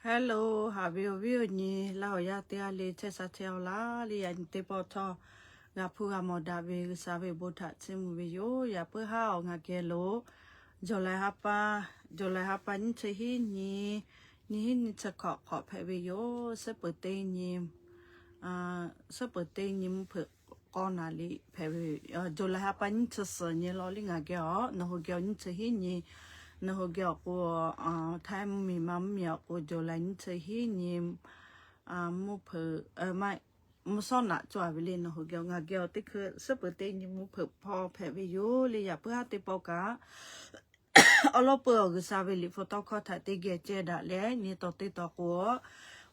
Hello, haꞈ ve awˬ viˉ awˬ nyi Laˇ huˍ yaˇ teˇ g'aˇ le, chehˇ sha chehˇ-aw laˇ le. Yaꞈ nyi teˇ pawˆ htawˇ g'a hpuˇ g'a mawˬ daꞈ ve G'uiˬsha ve bon htaꞈ chiˇ mvuh ve yoˬ. Yaꞈ puiˉ haˉ awˬ ngaˬ geh lo July ha pa, July ha pa nyiˇ chi hiˉ nyi, nyiˇ hiˉ nyiˇ chi hkawꞈ hk'awꞈ hpehꞈ ve yoˬ. Suhˉ peuˍ teˇ nyi, suhˉ peuˍ teˇ nyi mvuhˇ hpeuꞈ k'awˇ naˍ liꞈ hpehꞈ ve, July ha pa nyiˇ chi suhˍ nyi law le ngaˬ geh-aw. Nawˬ hui geh-aw nyiˇ chi hiˉ nyi, nawˬ hui geh awˬ k'o, htaiˇ mvuhˇmiˬ ma mvuhˇmiˬ awˬ k'o July nyiˇ chi hiˉ nyi mvuhˇ hpeuꞈ, mvuhˇ shawˉ naꞈ cawˬ ve le. Nawˬ hui geh-aw ngaˬ geh-aw teˇ hkui suhˉ peuˍ teˇ nyi mvuhˇ hpeuꞈ hpawˇ hpehꞈ ve yoˬ le. Yaꞈ puiˉ haˉ teˇ pawˆ kaꞈ awˬ lawn peuˬ awˬ G'uiˬsha ve liꞈ hpu tawˇ hkawˇ htaꞈ teˇ geh ceh daꞈ leh nyi tawˍ teˇ tawˍ k'o,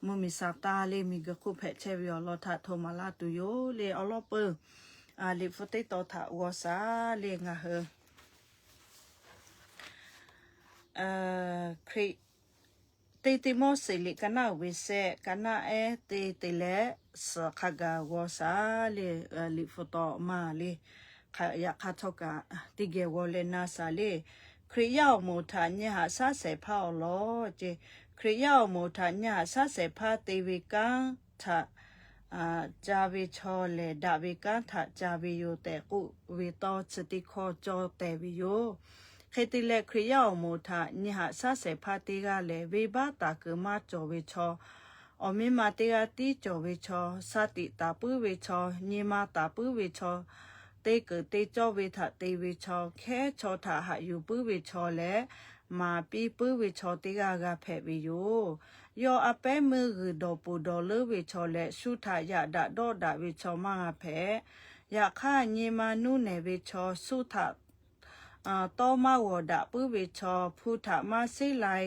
mvuhˇmiˬ Saˍtanˍ le miˬguiˬ hk'oˆ hpehꞈ chehˇ ve awˬ lawn htaꞈ hto maˍ laˇ tuˬ yoˬ le. Awˬ lawn peuˬ liꞈ hpu teˇ tawn htaꞈ g'aw shaˍ le ngaˬ hui Hkriꞈ, teˇ Tiˆmoˉseˍ liꞈ ka naˆ uiˍ ve shehˆ, ka naˆ ehˉ teˇ te leh suhˍ hk'a gaˬ g'aw shaˍ le. Liꞈ hpu taw maˬ le, yaꞈ hk'aˇ htawˇ kaꞈ teˇ geh g'aw leh na shaˍ le. Hkriꞈ yaˇ awˬ moˍ htaꞈ nyi haꞈ shaˉ shehˍ hpaˇ awˬ lawn ce. Hkriꞈ yaˇ awˬ moˍ htaꞈ nyi haꞈ shaˉ shehˍ hpaˇ te ve kanˉ htaꞈ ca ve chaw lehˬ, daꞈ ve kanˉ htaꞈ ca ve yoˬ tehꞈ k'oˆ ve tawˇ chi teˇ hkawˇ cawˇ tehˬ ve yoˬ. Hk'e te leh, Hkriꞈ yaˇ awˬ moˍ htaꞈ nyi haꞈ shaˉ shehˍ hpaˇ teˇ g'aˇ lehˬ, venˇbaˆ taˍ kuiˬ maˇ cawˬ ve chaw, awˬ miˇ ma teˇ g'aˇ tiˉ cawˬ ve chaw, sha tiꞈ taˍ puiˉ ve chaw, nyi ma taˍ puiˉ ve chaw, te kuiˬ te cawˇ ve htaꞈ te ve chaw, hkehˉ chaw htaꞈ haꞈ yuˬ puiˉ ve chaw leh, maˍ piˇ puiˉ ve chaw teˇ g'aˇ g'a hpehꞈ ve yoˬ. Yawˇ a pehˉ meuˇ g'uiˬ dawˬ poˬ dawˬ leuˉ ve chaw leh, shu htaꞈ yaꞈ daꞈ dawˆ daꞈ ve chaw maˇ g'a hpehꞈ. Yaꞈ hk'aˇ, nyi ma nuˇ nehˬ ve chaw, shu htaꞈ tawˇ maˇ g'awˬ daꞈ puiˉ ve chaw, hpu htaꞈ maˇ sheˉ lai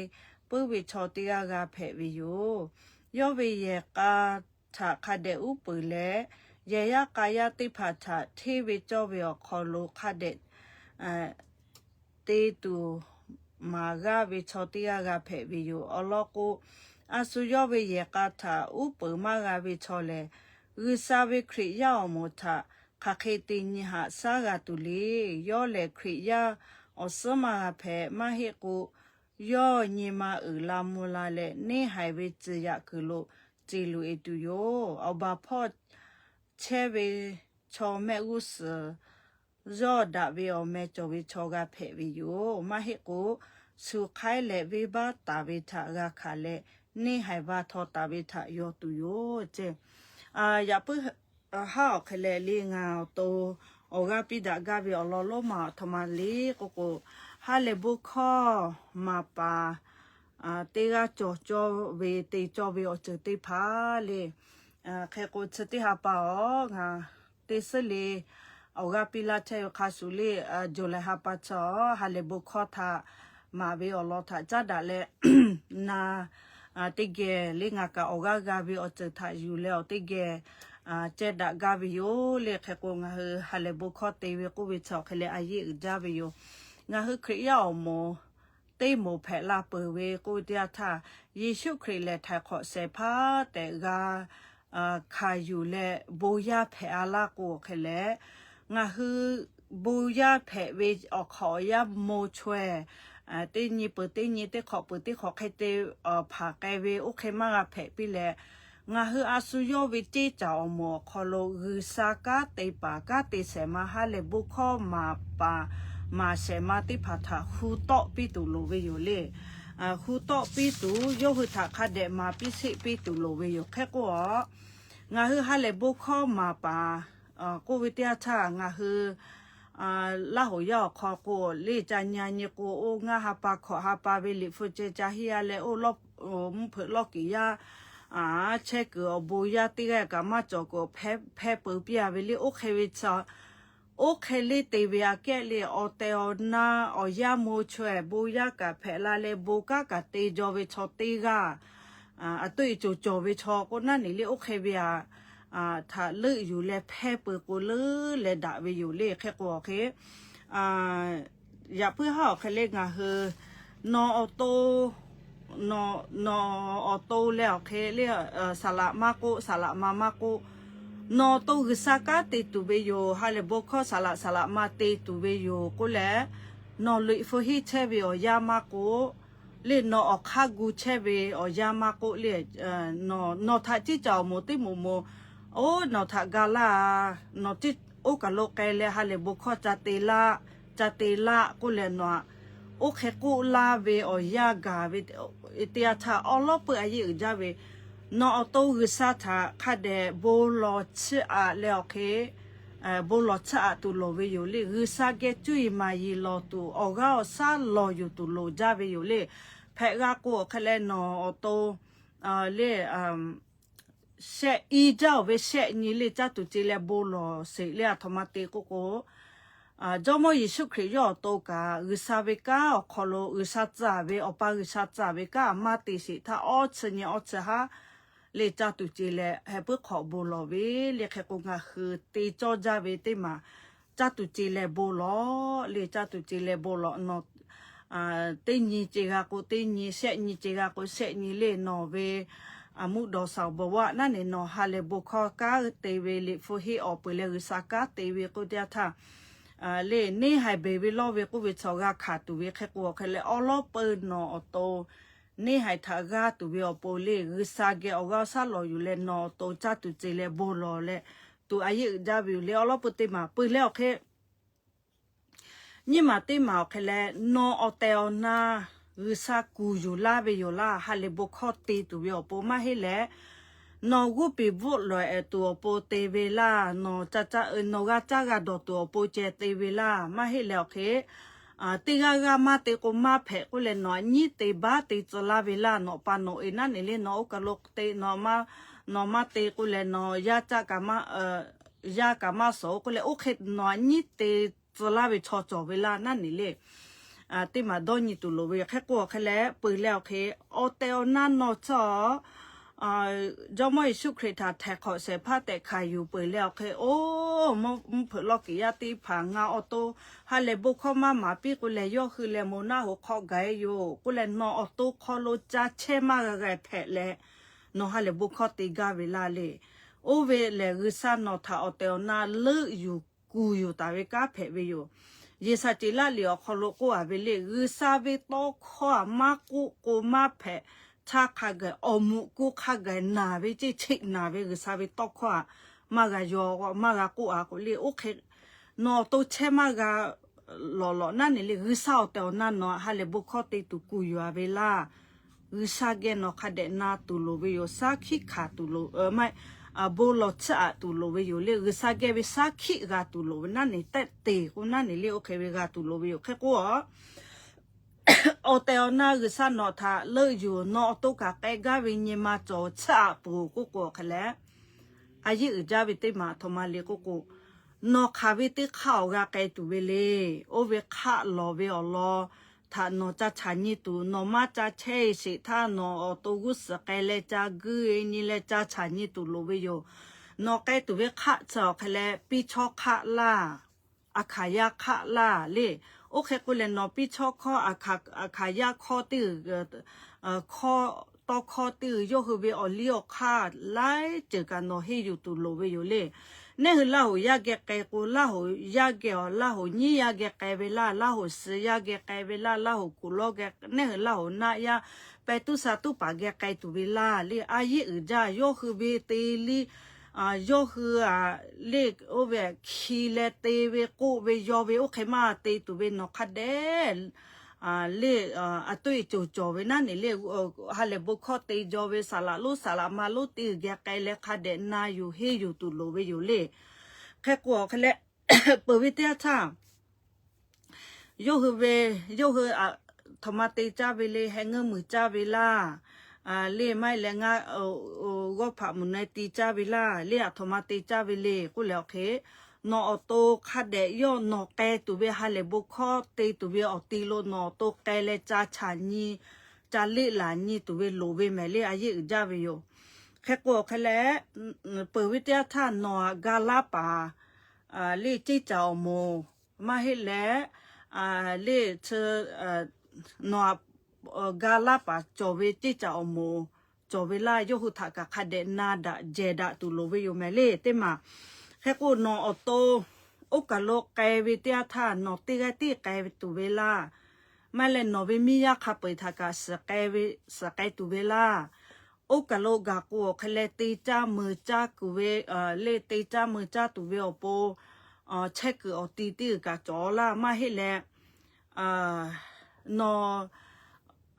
puiˉ ve chaw teˇ g'aˇ g'a hpehꞈ ve yoˬ. Yawˇ ve yehˬ k'a htaꞈ hk'a dehꞈ uˉ peunˍ leh, yehˬ yaˇ k'a yaˇ teˇ hpaˍ htaꞈ hteˇ ve cawˇ ve awˬ hk'aw lo hk'a dehꞈ te tuˬ maˍ g'aˇ ve chaw teˇ g'aˇ g'a hpehꞈ ve yoˬ. Awˬ lawn k'o, a shu yawˇ ve yehˬ k'a htaꞈ uˉ peunˍ maˇ g'a ve chaw lehˬ, G'uiˬsha ve Hkriꞈ yaˇ awˬ moˍ htaꞈ hk'aˬ hk'e te nyi haꞈ shaˉ g'a tuˬ le. Yawˇ lehˬ Hkriꞈ yaˇ awˬ suhˉ maˇ g'a hpehꞈ, maˇ heˆ k'o, yawˇ nyi ma uiˍ la mvuh la leh, neˇ haiˬ ve ciˍ yaꞈ kuiˬ lo ce loꞈ-e tuˬ yoˬ. Awˬ baˬ hpawˇ chehˇ ve chaw mehˆ g'uˇ suhˍ yawˇ daꞈ ve awˬ meh cawˬ ve chaw g'a hpehꞈ ve yoˬ. Maˇ heˆ k'o, shu hk'aiˉ leh venˇbaˆ taˍ ve htaꞈ g'a hkanˍ leh, neˇ haiˬ va htaw taˍ ve htaꞈ yaw tuˬ yoˬ ce. Yaꞈ puiˉ haˉ awˬ hk'e leh le ngaˬ awˬ to awˬ g'aˇ piˇ daꞈ gaˇ ve awˬ lawn lonˉ ma aˬ htoꞈ ma le k'oˆ k'o, ha lehˬ bon hkawˇ maˍ paˍ teˇ g'aˇ cawˬ cawˇ ve te cawˇ ve awˬ ceuˬ teˇ hpaˍ le. Hk'e k'o, chi teˇ ha pa awˬ ngaˬ teˇ suhˉ le awˬ g'aˇ piˇ laˇ chehˇ ve hk'a shuˍ le, July ha pa chaw ha lehˬ bon hkawˇ htaꞈ maˍ ve awˬ lawn htaꞈ caˉ daꞈ leh, na teˇ geh le ngaˬ kaꞈ awˬ g'aˇ g'a ve awˬ ceuˬ htaꞈ yuˬ leh awˬ teˇ geh ceh daꞈ gaˇ ve yoˬ le. Hk'e k'o, ngaˬ hui ha lehˬ bon hkawˇ te ve k'oˆ ve chi awˬ hk'e leh a yeˆ uiˍ jaˇ ve yoˬ. Ngaˬ hui Hkriꞈ yaˇ awˬ moˍ teˇ moˍ hpehꞈ la peuˬ ve k'oˆ ve teˇ yanˇ htaˇ, Yeˍsuˆ Hkriꞈ lehˬ htaiˍ hk'awꞈ shehˍ hpaˇ tehꞈ g'a hkanˍ yuˬ leh bon yaˇ hpehꞈ-a laˇ k'o hk'e leh, ngaˬ hui bon yaˇ hpehꞈ ve awˬ hk'awꞈ awˬ yanˇ mo chaweh, teˇ nyi peuˬ teˇ nyi, teˇ hk'awꞈ peuˬ teˇ hk'awꞈ hk'e te hpanˍ k'ai ve oˇ hk'e maˇ g'a hpehꞈ piˇ leh, ngaˬ hui a shu yawˇ ve ceˇ caˍ awˬ moˍ awˬ hk'aw lo G'uiˬsha kanˉ te paˍ kanˉ te shehˍ ma ha lehˬ bon hkawˇ maˍ paˍ maˍ shehˍ ma teˇ hpaˍ htaꞈ hu tawˆ piˇ tuˬ loˍ ve yoˬ le. Hu tawˆ piˇ tuˬ, yawˇ hui htaꞈ hk'a dehꞈ maˍ piˇ sheˆ piˇ tuˬ loˍ ve yoˬ. Hk'e k'o, ngaˬ hui ha lehˬ bon hkawˇ maˍ paˍ k'oˆ ve teˇ yanˇ htaˇ, ngaˬ hui Laˇ huˍ yaˇ awˬ hk'aw k'o, le ca nyi a nyi k'o, oˇ ngaˇ ha pa hkawꞈ ha pa ve liꞈ hpu ceh ca henˇ-a leh, oˇ mvuhˇ hpeuꞈ lawˇ kiˍ yaˇ chehˇ kuiˬ awˬ bon yaˇ teˇ g'aˇ kaꞈ maˇ cawˬ k'o, hpehˇ peu piˇ-a ve le. Oˇ hk'e ve chaw, oˇ hk'e le te ve aꞈ kehˉ le, awˬ tehˬ awˬ na awˬ yanˇ mo chaweh bon yaˇ kaꞈ hpehꞈ la leh, bon kanˉ kaꞈ te jaw ve chaw teˇ g'aˇ, aˬ toˆ e cawˬ cawˬ ve chaw k'o naˉ neˬ le, oˇ hk'e ve aꞈ htaꞈ leuˆ yuˬ leh hpehˇ peu k'o leuˉ leh daꞈ ve yoˬ le. Hk'e k'o, awˬ hk'e yaꞈ puiˉ haˉ awˬ hk'e le ngaˬ hui nawˬ awˬ to, nawˬ awˬ to leh awˬ hk'e le, saˍ laꞈ maˇ k'oˆ, saˍ laꞈ ma maˇ k'oˆ, nawˬ awˬ to G'uiˬsha kanˉ te tuˬ ve yoˬ. Ha lehˬ bon hkawˇ saˍ laꞈ saˍ laꞈ ma te tuˬ ve yoˬ k'oˆ leh, nawˬ liꞈ hpu henˇ chehˇ ve awˬ yanˇ maˇ k'oˆ, le nawˬ awˬ hk'aˇ gu chehˇ ve awˬ yanˇ maˇ k'oˆ le, nawˬ htaꞈ ceˇ caˬ awˬ moˍ teˇ moˍ moˍ, oˇ nawˬ htaꞈ ga laˇ, nawˬ oˇ kaˬ lo k'ai leh ha lehˬ bon hkawˇ ca te laˇ, ca te laˇ k'oˆ leh nawˬ aꞈ, oˇ hk'e k'oˆ laˇ ve awˬ yanˇ gaˬ ve teˇ yanˇ htaˇ awˉ lawˉ peuˇ a yeˇ uiˍ jaˇ ve, nawˬ awˬ to G'uiˬsha htaꞈ hk'a dehꞈ bon lawˬ chiˇ aꞈ leh awˬ hk'e bon lawˬ chiˇ aꞈ tuˬ loˍ ve yoˬ le. G'uiˬsha geh cuˇ yiˍ maˍ yiˍ lawˬ tuˬ, awˬ g'aˇ awˬ shaˉ lawˬ yuˬ tuˬ loˍ jaˇ ve yoˬ le. Hpehꞈ g'a k'o awˬ hk'e leh nawˬ awˬ to le shehˆ iˉ jaˇ oˬ ve shehˆ nyi le caˇ tuˬ ce leh bon lawˬ sheˍ le. Aˬ htoꞈ ma te k'oˆ k'o, Jawˇmawˇ Yeˍsuˆ Hkriꞈ yawˇ awˬ to kaꞈ G'uiˬsha ve kanˉ awˬ hk'aw lo G'uiˬsha tcuh ve, Awˬ pa G'uiˬsha tcuh ve kanˉ maˇ te sheˍ htaˇ, awˇ chi nyi awˇ chi haˉ le caˇ tuˬ ce leh heh puiˉ hk'awꞈ bon lawˬ ve le. Hk'e k'o ngaˬ hui te cawˇ jaˇ ve teˇ maˬ caˇ tuˬ ce leh bon lawˬ le. Caˇ tuˬ ce leh bon lawˬ nawˬ teˇ nyi ce g'a k'o teˇ nyi, shehˆ nyi ce g'a k'o shehˆ nyi le nawˬ ve aˬ muˇ dawˬ shaˍ bawˬ vaˆ naˉ neˬ nawˬ ha lehˬ bon hkawˇ kanˉ te ve liꞈ hpu henˇ awˬ peuˬ leh G'uiˬsha kanˉ te ve k'oˆ teˇ yanˇ htaˇ le neˇ haiˬ beˬ ve lawˇ ve k'oˆ ve chaw g'a hkanˍ tuˬ ve hk'e k'o awˬ hk'e leh awˉ lawˉ peuˇ nawˬ awˬ to neˇ haiˬ htaꞈ g'aˇ tuˬ ve awˬ pon le G'uiˬsha geh awˬ g'aˇ awˬ shaˉ lawˬ yuˬ leh nawˬ awˬ to caˇ tuˬ ce leh bon lawˬ leh tuˬ a yeˇ uiˍ jaˇ ve yoˬ le. Awˉ lawˉ peuˇ teˇ maˬ peuˬ leh awˬ hk'e nyiˇ maˬ teˇ maˬ awˬ hk'e leh nawˬ awˬ tehˬ awˬ na G'uiˬsha kuˬ yuˬ laˇ ve yoˬ laˇ. Ha lehˬ bon hkawˇ te tuˬ ve awˬ pon maˇ heˆ leh, nawˬ g'oˇ piˍ bvuhˆ lawˬ ehˍ tuˬ awˬ pon te ve laˇ. Nawˬ g'a caˇ g'a dawˬ tuˬ awˬ pon ceh te ve laˇ. Maˇ heˆ leh awˬ hk'e teˇ g'aˇ g'aˇ maˇ te k'o maˇ hpehꞈ k'oˆ leh nawˬ aꞈ nyiˉ te baˉ te tcuh laˇ ve laˇ. Nawˬ pa nawˬ e naˉ neˬ le nawˬ oˇ kaˬ lo te nawˬ maˇ, nawˬ maˇ te k'oˆ leh nawˬ yaˇ kaꞈ maˇ shawˍ k'oˆ leh oˇ hk'e nawˬ aꞈ nyiˉ te tcuh laˇ ve chaw cawˬ ve laˇ naˉ neˬ le. Teˇ maˬ dawˇ nyi tuˬ loˍ ve yoˬ. Hk'e k'o awˬ hk'e leh peuˬ leh awˬ hk'e awˬ tehˬ awˬ na nawˬ tcuh Jawˇmawˇ Yeˍsuˆ Hkriꞈ htaꞈ htaiˍ hk'awꞈ shehˍ hpaˇ tehꞈ hkanˍ yuˬ peuˬ leh awˬ hk'e, oˇ mvuhˇ hpeuꞈ lawˇ kiꞈ yaˇ teˇ hpaˍ ngaˬ awˬ to ha lehˬ bon hkawˇ maˇ maˍ piˇ k'oˆ leh yawˇ hui lehˬ moˍ naˆ hoꞈ hk'aw gaˬ e yoˬ k'oˆ leh nawˬ awˬ to hk'aw lo ca chehˇ maˇ g'a g'a hpehꞈ leh, nawˬ ha lehˬ bon hkawˇ te gaˇ ve laˇ le. Oˇ ve lehˬ G'uiˬsha nawˬ htaꞈ awˬ tehˬ awˬ na leuˆ yuˬ kuˬ yuˬ taˍ ve kanˉ hpehꞈ ve yoˬ. Yeˍsaˍceˍlaˆ liꞈ awˬ hk'aw lo k'oˆ a ve le, G'uiˬsha ve tawˇ hkawˇ aꞈ maˇ k'oˆ k'o maˇ hpehꞈ htaˇ hk'a gaˬ awˬ muꞈ k'oˆ hk'a gaˬ naˬ ve ceˇ cheˆ naˬ ve G'uiˬsha ve tawˇ hkawˇ aꞈ maˇ g'a yaw, maˇ g'a k'oˆ a k'o le. Oˇ hk'e nawˬ awˬ to chehˇ maˇ g'a lawꞈ lawꞈ naˉ neˬ le. G'uiˬsha awˬ tehˬ awˬ na nawˬ aꞈ ha lehˬ bon hkawˇ te tuˬ kuˬ yuˬ a ve laˇ. G'uiˬsha geh nawˬ hk'a dehꞈ na tuˬ loˍ ve yoˬ. Shaˉ hkiˆ hkanˍ tuˬ loˍ, bon lawˬ chiˇ aꞈ tuˬ loˍ ve yoˬ le. G'uiˬsha geh ve shaˉ hkiˆ g'a tuˬ loˍ ve naˉ neˬ tehꞈ te k'o naˉ neˬ le oˇ hk'e ve g'a tuˬ loˍ ve yoˬ. Hk'e k'o a awˬ tehˬ awˬ na G'uiˬsha nawˬ htaꞈ leuˆ yuˬ nawˬ awˬ to kaꞈ k'ai gaˇ ve nyi ma cawˬ chiˇ aꞈ peuˬ k'oˆ k'o awˬ hk'e leh, a yeˇ uiˍ jaˇ ve teˇ maˬ aˬ htoꞈ ma le k'oˆ k'o, nawˬ hk'aˬ ve teˇ hk'aˇ awˬ g'a k'ai tuˬ ve le. Oˇ ve hk'aˆ lawˬ ve awˬ lawn htaꞈ nawˬ ca chaꞈ nyi tuˬ, nawˬ maˇ ca chehˇ e sheˍ htaˇ nawˬ awˬ to g'uˇ suhˍ k'ai leh ca guˇ e nyi leh ca chaꞈ nyi tuˬ loˍ ve yoˬ. Nawˬ k'ai tuˬ ve hk'aˆ chi awˬ hk'e leh piˇ chawˇ hk'aˆ laˇ, aˬ hkaˍ yaˇ hk'aˆ laˇ le. Oˇ hk'e k'oˆ leh nawˬ piˇ chawˇ hkawˇ, aˬ hkaˍ yaˇ hkawˇ teˇ g'uiˬ, hkawˇ, tawˇ hkawˇ teˇ g'uiˬ yawˇ hui ve awˬ liˇ awˬ hk'aˇ laiˉ ceuˬ kaꞈ nawˬ henˇ yuˬ tuˬ loˍ ve yoˬ le. Neˇ hui Laˇ hoꞈ yaˇ geh k'ai k'o, Laˇ hoꞈ yaˇ geh awˬ, Laˇ hoꞈ nyiˉ yaˇ geh k'ai ve laˇ, Laˇ hoꞈ suh yaˇ geh k'ai ve laˇ, Laˇ hoꞈ kuˬ lawˇ geh, neˇ hui Laˇ hoꞈ naˆ yaˇ pehˇ tuˉ sha tuˉ paˍ geh k'ai tuˬ ve laˇ le. A yeˇ uiˍ jaˇ yawˇ hui ve te liˇ yawˇ hui aꞈ le oˇ ve hki leh te ve k'oˆ ve yaw ve oˇ hk'e maˇ te tuˬ ve nawˬ hk'a dehꞈ le, a toˇ e cawˬ cawˬ ve naˉ neˬ le. Ha lehˬ bon hkawˇ te jaw ve saˍ laꞈ lonˉ saˍ laꞈ ma lonˉ teˇ g'uiˬ geh k'ai leh hk'a dehꞈ na yuˬ henˇ yuˬ tuˬ loˍ ve yoˬ le. Hk'e k'o awˬ hk'e leh peuˬ ve teˇ yanˇ htaˇ yawˇ hui ve, yawˇ hui aꞈ htoꞈ ma te caˇ ve le, heh ngeuˇ muiˬ caˇ ve laˇ le, maˇ heˆ leh ngaˇ g'awˇ hpaꞈ mvuhˬ na te caˇ ve laˇ le, aꞈ htoꞈ ma te caˇ ve le k'oˆ leh awˬ hk'e, nawˬ awˬ to hk'a dehꞈ yawˇ nawˬ k'ai tuˬ ve ha lehˬ bon hkawˇ te tuˬ ve awˬ ti lo nawˬ awˬ to k'ai leh ca chaꞈ nyi, ca leˆ laˬ nyi tuˬ ve loˍ ve mehˍ le. A yeˇ uiˍ jaˇ ve yoˬ. Hk'e k'o awˬ hk'e leh peuˬ ve teˇ yanˇ htaˇ nawˬ aꞈ ga laˇ paˍ le ceˇ caˬ awˬ moˍ maˇ heˆ leh le chi nawˬ aꞈ ga laˇ paˍ cawˬ ve ceˇ caˬ awˬ moˍ cawˬ ve laˇ. Yawˇ hui htaꞈ kaꞈ hk'a dehꞈ na daꞈ jehˬ daꞈ tuˬ loˍ ve yoˬ mehˍ le. Teˇ maˬ hk'e k'o nawˬ awˬ to oˇ kaˬ lo k'ai ve teˇ yanˇ htaˇ nawˬ teˇ g'aˇ tiˉ k'ai tuˬ ve laˇ. maˇ heˆ leh nawˬ ve miˇ yaˇ hk'a peu-eˬ htaꞈ kaꞈ suhˍ k'ai tuˬ ve laˇ. Oˇ kaˬ lo gaˬ k'o awˬ hk'e leh te caˇ meuˬ caˇ kuiˬ ve, le te caˇ meuˬ caˇ tuˬ ve awˬ pon chehˇ kuiˬ awˬ ti teˇ g'uiˬ kaꞈ cawˬ laˇ. Maˇ heˆ leh nawˬ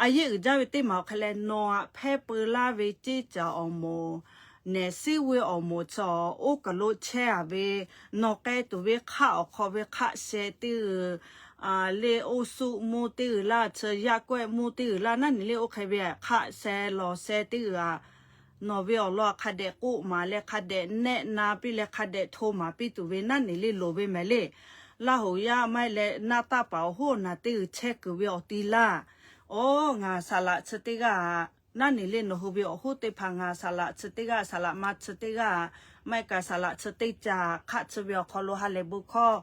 a yehˉ uiˍ jaˇ ve teˇ maˬ awˬ hk'e leh nawˬ aꞈ hpehˇ peu laˇ ve ceˇ caˬ awˬ moˍ, nehˬ suhˉ ve awˬ moˍ chi oˇ kaˬ lo chehˇ a ve, nawˬ k'ai tuˬ ve hk'aˆ awˬ hk'aw ve hk'aˆ sheh teˇ g'uiˬ, le oˇ suˆ moˇ teˇ g'uiˬ laˇ, chi yaˇ kawehˆ moˇ teˇ g'uiˬ laˇ, naˉ neˬ le oˇ hk'e ve hk'aˆ sheh lawˬ sheh teˇ g'uiˬ aꞈ, nawˬ ve awˬ lawn hk'a dehꞈ k'oˆ maˍ leh hk'a dehꞈ nehˆ na piˇ leh hk'a dehꞈ hto maˍ piˇ tuˬ ve naˉ neˬ le loˍ ve mehˍ le. Laˇ hoꞈ yaˇ maˇ heˆ leh naˆ taˇ paˍ awˬ hoˉ awˬ naˬ teˇ g'uiˬ chehˇ kuiˬ ve awˬ ti laˇ. Oˇ ngaˬ saˍ laꞈ chi teˇ g'aˇ, naˉ neˬ le nawˬ hui ve awˬ hoˉ teˇ hpaˍ ngaˬ saˍ laꞈ chi teˇ g'aˇ, saˍ laꞈ ma chi teˇ g'aˇ, maˇ heˆ kaꞈ saˍ laꞈ chi teˇ caˬ hk'aˆ chi ve awˬ hk'aw lo ha lehˬ bon hkawˇ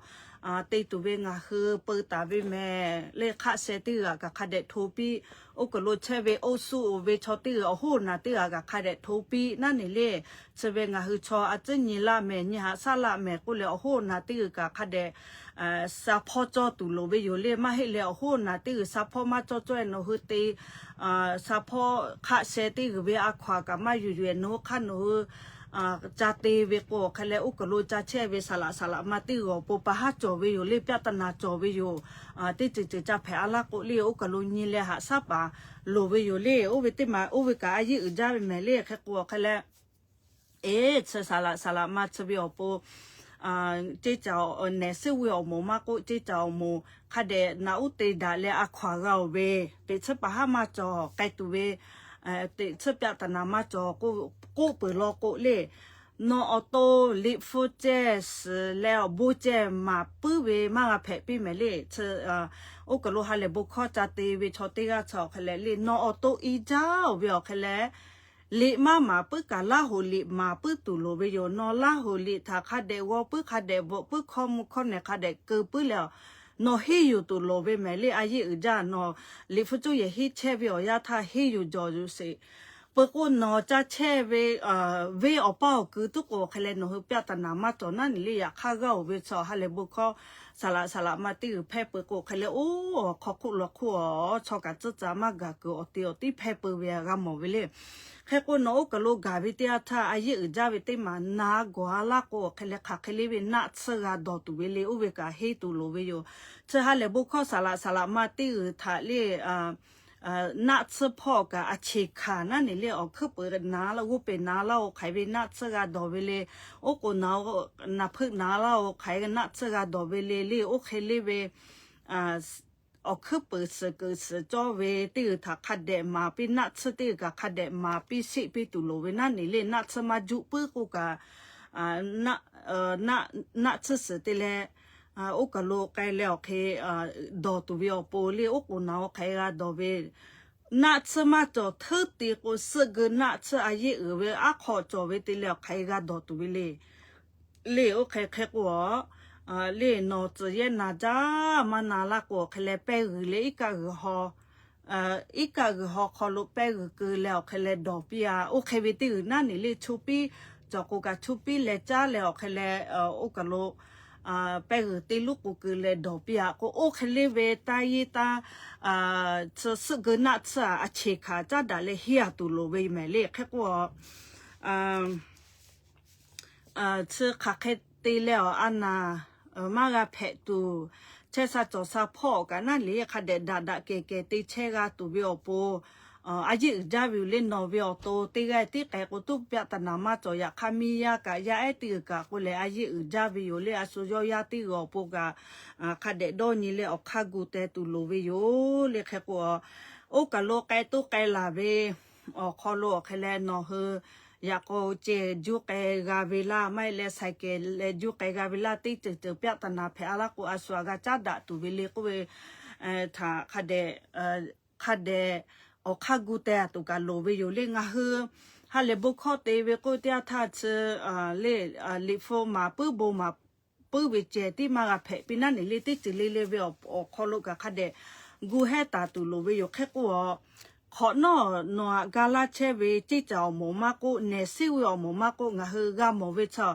te tuˬ ve ngaˬ hui peu taˍ ve mehˍ le. Hk'aˆ sheh teˇ g'uiˬ aꞈ kaꞈ hk'a dehꞈ hto piˇ, oˇ kaˬ lo chehˇ ve oˇ suˆ oˬ ve chaw teˇ g'uiˬ awˬ hoˉ awˬ naˬ teˇ g'uiˬ kaꞈ hk'a dehꞈ hto piˇ naˉ neˬ le. Chi ve ngaˬ hui chaw a tcuhˉ nyi laˇ mehˍ, nyi haꞈ shaˉ laˇ mehˍ k'oˆ leh awˬ hoˉ awˬ naˬ teˇ g'uiˬ kaꞈ hk'a dehꞈ sha hpawˇ cawˇ tuˬ loˍ ve yoˬ le. Maˇ heˆ leh awˬ hoˉ awˬ naˬ teˇ g'uiˬ sha hpawˇ maˇ cawˇ cawˇ e nawˬ hui te sha hpawˇ hk'aˆ sheh teˇ g'uiˬ ve a hkaw aꞈ kaꞈ maˇ yuˬ yuˬ e nawˬ hui hk'aˇ nawˬ hui ca te ve k'o awˬ hk'e leh oˇ kaˬ lo ca chehˇ ve saˍ laꞈ saˍ laꞈ ma teˇ g'uiˬ awˬ pon pa haˉ cawˬ ve yoˬ le. Pyaˆ taˍ naˍ cawˬ ve yoˬ. Teˇ ceuˬ ceuˬ ca hpehꞈ a laˇ k'o le oˇ kaˬ lo nyi leh haꞈ shaˉ paˍ loˍ ve yoˬ le. Oˇ ve teˇ maˬ oˇ ve kaꞈ a yehˉ uiˍ jaˇ ve mehˍ le. Hk'e k'o awˬ hk'e leh eˬ, chi saˍ laꞈ saˍ laꞈ ma chi ve awˬ pon ceˇ caˬ nehˬ suhˉ ve awˬ moˍ maˇ k'oˆ, ceˇ caˬ awˬ moˍ hk'a dehꞈ naꞈ uˉ te daꞈ leh a hkaw aꞈ g'a oˬ ve, teꞈ tsuhˇ paˍ haˉ maˇ cawˬ k'ai tuˬ ve, teꞈ tsuhˇ pyaˆ taˍ naˍ maˇ cawˬ k'oˆ peuˬ law k'o le. Nawˬ awˬ to liꞈ hpu ceh suhˍ leh awˬ bon ceh maˍ puiˉ ve maˇ g'a hpehꞈ piˇ mehˍ le. Oˇ kaˬ lo ha lehˬ bon hkawˇ ca te ve chaw teˇ g'aˇ chi awˬ hk'e leh le nawˬ awˬ to i jaˇ oˬ ve awˬ hk'e leh liꞈ maˇ maˍ puiˉ kaꞈ Laˇ hoꞈ liꞈ maˍ puiˉ tuˬ loˍ ve yoˬ. Nawˬ Laˇ hoꞈ liꞈ htaꞈ hk'a dehꞈ g'aw puiˉ, hk'a dehꞈ bvuhꞈ puiˉ, hkawˇ mvuh hkawˇ nehˬ hk'a dehꞈ keu puiˉ leh nawˬ henˇ yuˬ tuˬ loˍ ve mehˍ le. A yehˉ uiˍ jaˇ, nawˬ liꞈ hpu cuˇ yehˬ henˇ chehˇ ve awˬ yanˇ htaˇ henˇ yuˬ jawˬ yuˬ sheˍ. Peuˬ k'o nawˬ ca chehˇ ve venˇ awˬ paˇ awˬ kui tuˉ k'o awˬ hk'e leh nawˬ hui pyaˆ taˍ naˍ maˇ cawˬ naˉ neˬ le. Yaꞈ hk'aˇ g'aˇ oˬ ve chi ha lehˬ bon hkawˇ saˍ laꞈ saˍ laꞈ ma teˇ g'uiˬ hpehˇ peuˬ k'o awˬ hk'e leh oˇ awˬ hk'aw hk'oˆ law hk'oˆ awˬ chaw kaꞈ tcuhˇ caˍ maˇ gaˬ kuiˬ awˬ te awˬ tiˉ hpehˇ peu ve g'a mawˬ ve le. Hk'e k'o nawˬ oˇ kaˬ lo gaˬ ve teˇ yanˇ htaˇ a yehˉ uiˍ jaˇ ve teˇ maˬ na gawˬ a laˇ k'o awˬ hk'e leh hk'aˬ hk'e le ve naˆ tsuhˇ g'a dawˬ tuˬ ve le. Oˇ ve kaꞈ henˇ tuˬ loˍ ve yoˬ. Chi ha lehˬ bon hkawˇ saˍ laꞈ saˍ laꞈ ma teˇ g'uiˬ htaꞈ le naˆ tsuhˇ hpawˇ kaꞈ a cheˬ hkanˍ naˉ neˬ le awˬ hkuiˉ peuˍ na g'oˇ peˬ na laˇ oˬ hk'aˬ hk'e ve naˆ tsuhˇ g'a dawˬ ve le. Oˉ k'oˍ na, naˬ hpeuˆ na laˇ oˬ hk'aˬ hk'e naˆ tsuhˇ g'a dawˬ ve le le. Oˇ hk'e le ve awˬ hkuiˉ peuˍ suhˍ keuˍ suhˍ cawˇ ve teˇ g'uiˬ htaꞈ hk'a dehꞈ maˍ piˇ, naˆ tsuhˇ teˇ g'uiˬ kaꞈ hk'a dehꞈ maˍ piˇ sheˆ piˇ tuˬ loˍ ve naˉ neˬ le. Naˆ tsuhˇ maˇ juˆ puiˉ k'oˆ kaꞈ naˆ tsuhˇ suhˍ te leh oˇ kaˬ lo k'ai leh awˬ hk'e dawˬ tuˬ ve awˬ pon le. Oˉ k'oˍ na oˬ hk'aˬ hk'e g'a dawˬ ve naˆ tsuhˇ maˇ cawˬ hteuˉ te k'o suhˆ geu naˆ tsuhˇ a yehˉ uiˍ ve aˉ hk'aw cawˬ ve te leh awˬ hk'aˬ hk'e g'a dawˬ tuˬ ve le. Le oˇ hk'e hk'e k'o le nawˬ tcuhˬ yehˇ na jaˇ maˇ na laˇ k'o awˬ hk'e leh pehˇ g'uiˬ leh iˉ kaˆ g'uiˬ haw iˉ kaˆ g'uiˬ haw hk'aw lo pehˇ g'uiˬ keu leh awˬ hk'e leh dawˬ piˇ a. Oˇ hk'e ve teˇ g'uiˬ naˉ neˬ le chu piˇ, cawˬ k'o kaꞈ chu piˇ leh caˉ leh awˬ hk'e leh oˇ kaˬ lo pehˇ g'uiˬ teˇ luˉ k'o keu leh dawˬ piˇ a k'o oˇ hk'e le ve taˇ yeˇ taˇ tsuhˇ suhˆ geu naˆ tsuhˇ a a cheˬ hkanˍ caˉ daꞈ leh henˇ a tuˬ loˍ ve mehˍ le. Hk'e k'o tsuhˇ hk'aˬ hk'e te leh awˬ a naˍ maˇ g'a hpehꞈ tuˬ, chehˇ sha cawˬ sha hpawˇ awˬ kaꞈ naˉ neˬ hk'a dehꞈ daꞈ daꞈ kehˬ kehˬ te chehˇ g'a tuˬ ve awˬ pon a yehˉ uiˍ jaˇ ve yoˬ le. Nawˬ ve awˬ to teˇ g'aˇ tiˉ k'ai k'o tuˉ pyaˆ taˍ naˍ maˇ cawˬ. Yaꞈ hk'aˇ miˇ yaˇ kaꞈ yaˇ ehˉ teˇ g'uiˬ kaꞈ k'oˆ leh a yehˉ uiˍ jaˇ ve yoˬ le. A shu yawˇ yaˇ teˇ g'uiˬ awˬ pon kaꞈ hk'a dehꞈ dawˇ nyi leh awˬ hk'aˇ gu teh tuˬ loˍ ve yoˬ le. Hk'e k'o oˇ kaˬ lo k'ai toˇ k'ai laˬ ve awˬ hk'aw lo awˬ hk'e leh nawˬ hui yaꞈ k'aw ceh juˇ k'ai g'a ve laˇ, maˇ heˆ leh saiˍ kehˍ leh juˇ k'ai g'a ve laˇ, teˇ ceuˬ ceuˬ pyaˆ taˍ naˍ hpehꞈ a laˇ k'o a shu a g'a caˉ daꞈ tuˬ ve le k'oˆ ve htaꞈ hk'a dehꞈ awˬ hk'aˇ gu teh a tuˬ kaꞈ loˍ ve yoˬ le. Ngaˬ hui ha lehˬ bon hkawˇ te ve k'oˆ teˇ yanˇ htaˇ chi le liꞈ hpu maˍ puiˉ bon maˍ puiˉ ve ceh tiˉ maˇ g'a hpehꞈ piˇ naˉ neˬ le. Teˇ ceuˬ le le ve awˬ hk'aw lo kaꞈ hk'a dehꞈ gu hehˉ taˍ tuˬ loˍ ve yoˬ. Hk'e k'o nawˬ aꞈ ga laˇ chehˇ ve ceˇ caˬ awˬ moˍ maˇ k'oˆ, nehˬ suhˉ ve awˬ moˍ maˇ k'oˆ, ngaˬ hui g'a mawˬ ve chaw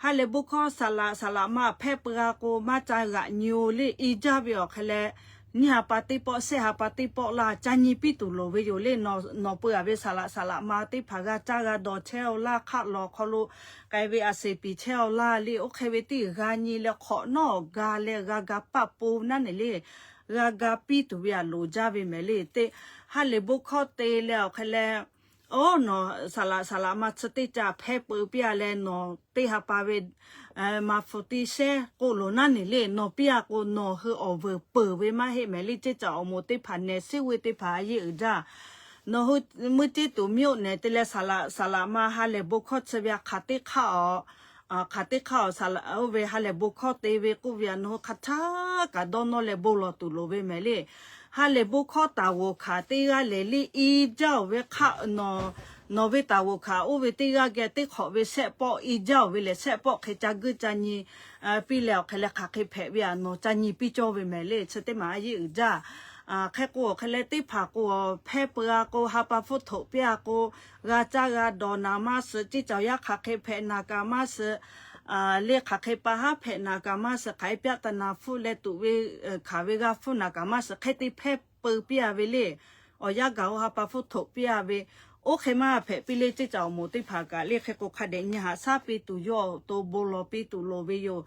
ha lehˬ bon hkawˇ saˍ laꞈ saˍ laꞈ ma hpehˇ peu g'a k'o maˇ ca g'aꞈ nyi-o le. I jaˇ ve awˬ hk'e leh nyiˇ ha pa teˇ pawˆ, shehˆ ha pa teˇ pawˆ laˇ ca nyi piˇ tuˬ loˍ ve yoˬ le. Nawˬ peuˬ a ve saˍ laꞈ saˍ laꞈ ma teˇ hpaˍ g'a caˇ g'a dawˬ chehˇ-aw laˇ, hk'aˆ lawˬ hk'aw lo k'ai ve a seˍ piˍ chehˇ-aw laˇ le. Oˇ hk'e ve teˇ g'aˇ nyi leh hk'awꞈ nawˉ ga leh g'a ga paˆ po naˉ neˬ le, g'a ga piˇ tuˬ ve a loˍ jaˇ ve mehˍ le. Teˇ ha lehˬ bon hkawˇ te leh awˬ hk'e leh, oˇ nawˬ saˍ laꞈ saˍ laꞈ ma chi teˇ ca hpehˇ peu piˇ-a leh nawˬ teˇ ha pa ve ma fu tiˇ shehnˉ k'oˆ loˍ naˉ neˬ le. Nawˬ piˇ-a k'o nawˬ hui awˬ vuiˬ peuˬ ve maˇ heˆ mehˍ le. Ceˇ caꞈ awˬ moˍ teˇ hpaˍ nehˬ siˉ ve teˇ hpaˍ a yeˇ uiˍ jaˇ. Nawˬ hui meuˇ ceˇ tuˬ miˇ oˆ nehˬ te leh saˍ laꞈ saˍ laꞈ ma ha lehˬ bon hkawˇ chi ve a hk'aˬ teˇ hk'aˇ-aw, hk'aˬ teˇ hk'aˇ-aw, saˍ laꞈ oˇ ve ha lehˬ bon hkawˇ te ve k'oˆ ve a nawˬ hui hk'aˬ htaˇ kaꞈ dawˇ nawˇ leh bon lawˬ tuˬ loˍ ve mehˍ le. Ha lehˬ bon hkawˇ taˍ g'oˍ hkanˍ teˇ g'aˇ lehˬ le i jaˇ-oˬ ve hk'aˆ nawˬ, nawˬ ve taˍ g'oˍ hkanˍ oˇ ve teˇ g'aˇ geh teˇ hk'awꞈ ve shehˆ pawˆ i jaˇ-oˬ ve lehˬ shehˆ pawˆ hk'e ca guiˇ ca nyi piˇ leh awˬ hk'e leh hk'aˬ hk'e hpehꞈ ve a nawˬ ca nyi piˇ cawˇ ve mehˍ le. Chi teˇ maˬ a yeˇ uiˍ jaˇ. Hk'e k'o awˬ hk'e leh teˇ hpaˍ k'o hpehˇ peu-a k'o ha pa hpfuhˇ htoꞈ piˇ-a k'o g'a caˇ g'a dawˬ naˍ maˇ suh, ceˇ caꞈ awˬ yaˇ hk'aˬ hk'e hpehꞈ naˍ kaꞈ maˇ suh le, hk'aˬ hk'e pa haˉ hpehꞈ naˍ kaꞈ maˇ suh, hk'aˬ hk'e pyaˆ taˍ naˍ hpfuhˇ leh tuꞈ ve hkanˍ ve g'a hpfuhˇ naˍ kaꞈ maˇ suh, hk'e te hpehˇ peu piˇ-a ve le. Awˬ yanˇ gaˬ-o ha pa hpfuhˇ htoꞈ piˇ-a ve, oˇ hk'e maˇ hpehꞈ piˇ le. Ceˇ caꞈ awˬ moˍ teˇ hpaˍ kaꞈ le hk'e k'o hk'a dehꞈ nyi haꞈ shaˉ piˇ tuˬ yawˇ awˬ to bon lawˬ piˇ tuˬ loˍ ve yoˬ.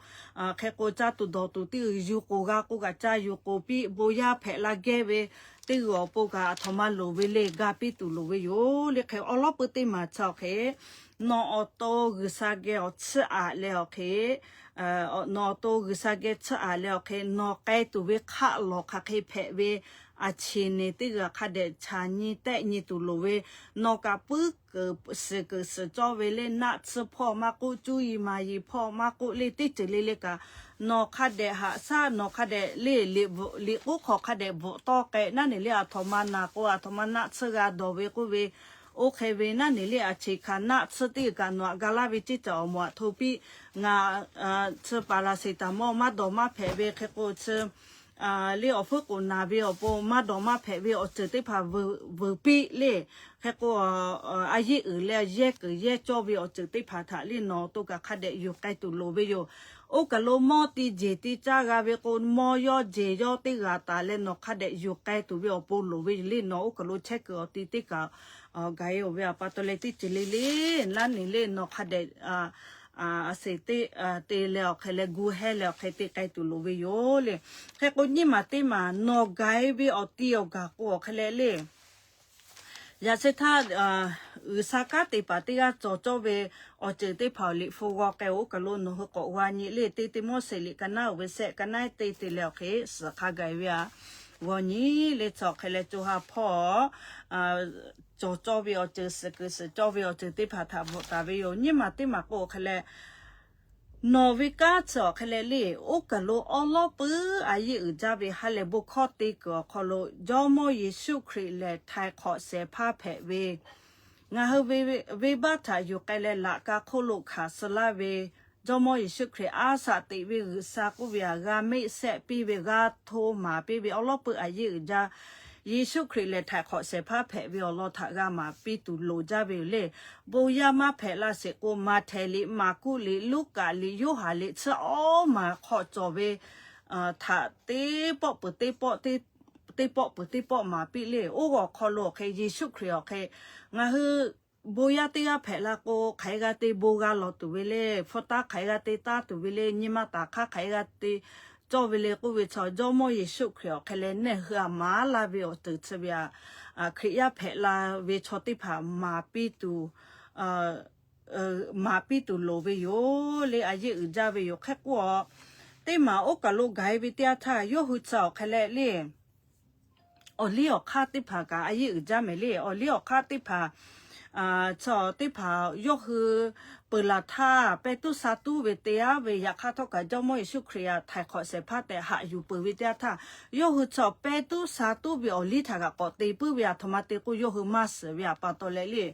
Hk'e k'o caˇ tuˬ dawˬ tuˬ teˇ g'uiˬ yuˬ k'oˍ g'a k'o kaꞈ caˇ yuˬ k'oˍ piˇ, bon yaˇ hpehꞈ la geh ve teˇ g'uiˬ awˬ pon kaꞈ aˬ htoꞈ ma loˍ ve le ga piˇ tuˬ loˍ ve yoˬ le. Hk'e awˬ lawˉ peuˇ teˇ maˬ chi awˬ hk'e nawˬ awˬ to G'uiˬsha geh awˬ tsuhˇ aꞈ leh awˬ hk'e nawˬ awˬ to G'uiˬsha geh tsuhˇ aꞈ leh awˬ hk'e nawˬ k'ai tuˬ ve hk'aˆ lawˬ hk'aˬ hk'e hpehꞈ ve a chi neˬ teˇ g'uiˬ hk'a dehꞈ chaꞈ nyi tehˆ nyi tuˬ loˍ ve, nawˬ kaꞈ puiˉ kuiˬ suhˍ kuiˬ suhˍ cawˇ ve le naˆ tsuhˇ hpawˇ maˇ k'oˆ, cuˇ yiˍ maˍ yiˍ hpawˇ maˇ k'oˆ le, teˇ ceuˬ le le kaꞈ nawˬ hk'a dehꞈ haꞈ shaˉ, nawˬ hk'a dehꞈ le liꞈ k'oˉ hk'aw hk'a dehꞈ bvuhꞈ tawˇ k'ai naˉ neˬ le, aˬ htoꞈ ma naˬ k'o aˬ htoꞈ ma naˆ tsuhˇ g'a dawˬ ve k'oˆ ve, oˇ hk'e ve naˉ neˬ le a chi hk'a naˆ tsuhˇ teˇ g'uiˬ kaꞈ nawˬ aꞈ ga laˇ ve ceˇ caꞈ awˬ moˍ aꞈ hto piˇ, ngaˬ chi paˍ laˍ seˍ taˍ mawˇ maˇ dawˬ maˇ hpehꞈ ve hk'e k'o chi le awˬ hpfuhˇ k'oˍ naˍ ve awˬ pon maˇ dawˬ maˇ hpehꞈ ve awˬ ceuˬ teˇ hpaˍ vuiˬ piˇ le. Hk'e k'o a yeˇ uiˍ leh yehˇ kuiˬ yehˇ cawˇ ve awˬ ceuˬ teˇ hpaˍ htaꞈ le nawˬ to kaꞈ hk'a dehꞈ yuˬ k'ai tuˬ loˍ ve yoˬ. Oˇ kaˬ lo mawˇ ti jeˬ ti caˇ g'a ve k'o mawˇ yawˇ jeˬ yawˇ teˇ g'aꞈ taˍ leh nawˬ hk'a dehꞈ yuˬ k'ai tuˬ ve awˬ pon loˍ ve yoˬ le. Nawˬ oˇ kaˬ lo chehˇ kuiˬ awˬ ti teˇ kaꞈ gaˬ-e-oˬ ve a pa taw leh teˇ ceuˬ le le naˉ neˬ le nawˬ hk'a dehꞈ a seˍ teˇ te leh awˬ hk'e leh gu hehˇ leh awˬ hk'e te k'ai tuˬ loˍ ve yoˬ le. Hk'e k'o nyiˇ maˬ teˇ maˬ nawˬ gaˬ-e ve awˬ ti awˬ gaˬ k'o awˬ hk'e leh le yaꞈ shehˍ htaˇ G'uiˬsha kanˉ te paˍ teˇ g'aˇ cawˬ cawˇ ve awˬ ceuˬ teˇ hpaˍ awˬ liꞈ hpu g'aw k'ai-oˬ. Oˇ kaˬ lo nawˬ hui k'awꞈ g'a nyi le. Teˇ Tiˆmoˉseˍ liꞈ ka naˉ uiˍ ve shehˆ ka naˉ te te leh awˬ hk'e suhˍ hk'a gaˬ ve a g'aw nyi le. Chi awˬ hk'e leh co ha hpawˇ cawˬ cawˇ ve awˬ ceuˬ suhˍ kuiˬ suhˍ cawˇ ve awˬ ceuˬ teˇ hpaˍ htaꞈ bvuhꞈ taˍ ve yoˬ. Nyiˇ maˬ teˇ maˬ k'o awˬ hk'e leh nawˬ ve kanˉ chi awˬ hk'e leh le, oˇ kaˬ lo awˉ lawˉ peuˬ a yeˇ uiˍ jaˇ ve ha lehˬ bon hkawˇ te kuiˬ awˬ hk'aw lo Jawˇmawˇ Yeˍsuˆ Hkriꞈ lehˬ htaiˍ hk'awꞈ shehˍ hpaˇ hpehꞈ ve, ngaˬ hui ve venˇbaˆ htaꞈ yuˬ k'ai leh laꞈ ka hk'oˆ lo hkanˍ suh laˇ ve Jawˇmawˇ Yeˍsuˆ Hkriꞈ a shaꞈ teꞈ ve G'uiˬsha k'oˆ ve htaꞈ g'a meˆ shehˆ piˇ ve, g'a hto maˍ piˇ ve awˉ lawˉ peuˬ a yeˇ uiˍ jaˇ. Yeˍsuˆ Hkriꞈ lehˬ htaiˍ hk'awꞈ shehˍ hpaˇ hpehꞈ ve awˬ lawn htaꞈ g'a maˍ piˇ tuˬ loˍ jaˇ ve yoˬ le. Bon yaˇ maˇ hpehꞈ la sheˍ k'o Maꞈhtehˍ liꞈ, Maˍkuˆ liꞈ, Luˉkaꞈ liꞈ, Yoˇhanˬ liꞈ chi awˉ maˬ hk'aw cawˬ ve htaꞈ teˇ pawˆ peuˬ teˇ pawˆ, teˇ pawˆ peuˬ teˇ pawˆ maˍ piˇ le. Oˇ awˬ hk'aw lo awˬ hk'e Yeˍsuˆ Hkriꞈ awˬ hk'e ngaˬ hui bon yaˇ teˇ g'aˇ hpehꞈ la k'o hk'aˬ hk'e g'a te bon g'a lawˬ tuˬ ve le, hpu taˇ hk'aˬ hk'e g'a te taˇ tuˬ ve le, nyi ma taˍ hk'aˇ hk'aˬ hk'e g'a te cawˇ ve le k'oˆ ve chaw Jawˇmawˇ Yeˍsuˆ Hkriꞈ awˬ hk'e leh neˇ hui a maˍ laˇ ve awˬ ceuˬ chi ve a, Hkriꞈ yaˇ hpehꞈ la ve chaw teˇ hpaˍ maˍ piˇ tuˬ maˍ piˇ tuˬ loˍ ve yoˬ le. A yeˇ uiˍ jaˇ ve yoˬ. Hk'e k'o a teˇ maˬ oˇ kaˬ lo gaˬ-e ve teˇ yanˇ htaˇ yawˇ hui chi awˬ hk'e leh le awˬ liˇ awˬ hk'aˇ teˇ hpaˍ kaꞈ a yeˇ uiˍ jaˇ mehˍ le. Awˬ liˇ awˬ hk'aˇ teˇ hpaˍ chi teˇ hpaˍ yawˇ hui peuˬ laˬ htaˇ pehˇ tuˉ sha tuˉ ve te aˉ ve yaꞈ hk'aˇ htawˇ kaꞈ Jawˇmawˇ Yeˍsuˆ Hkriꞈ htaꞈ htaiˍ hk'awꞈ shehˍ hpaˇ tehꞈ haꞈ yuˬ peuˬ ve teˇ yanˇ htaˇ yawˇ hui chi pehˇ tuˉ sha tuˉ ve awˬ liˇ htaꞈ kaꞈ k'awꞈ te puiˉ ve aˬ htoꞈ ma te k'o yawˇ hui maˇ shiˍ ve a pa taw leh le.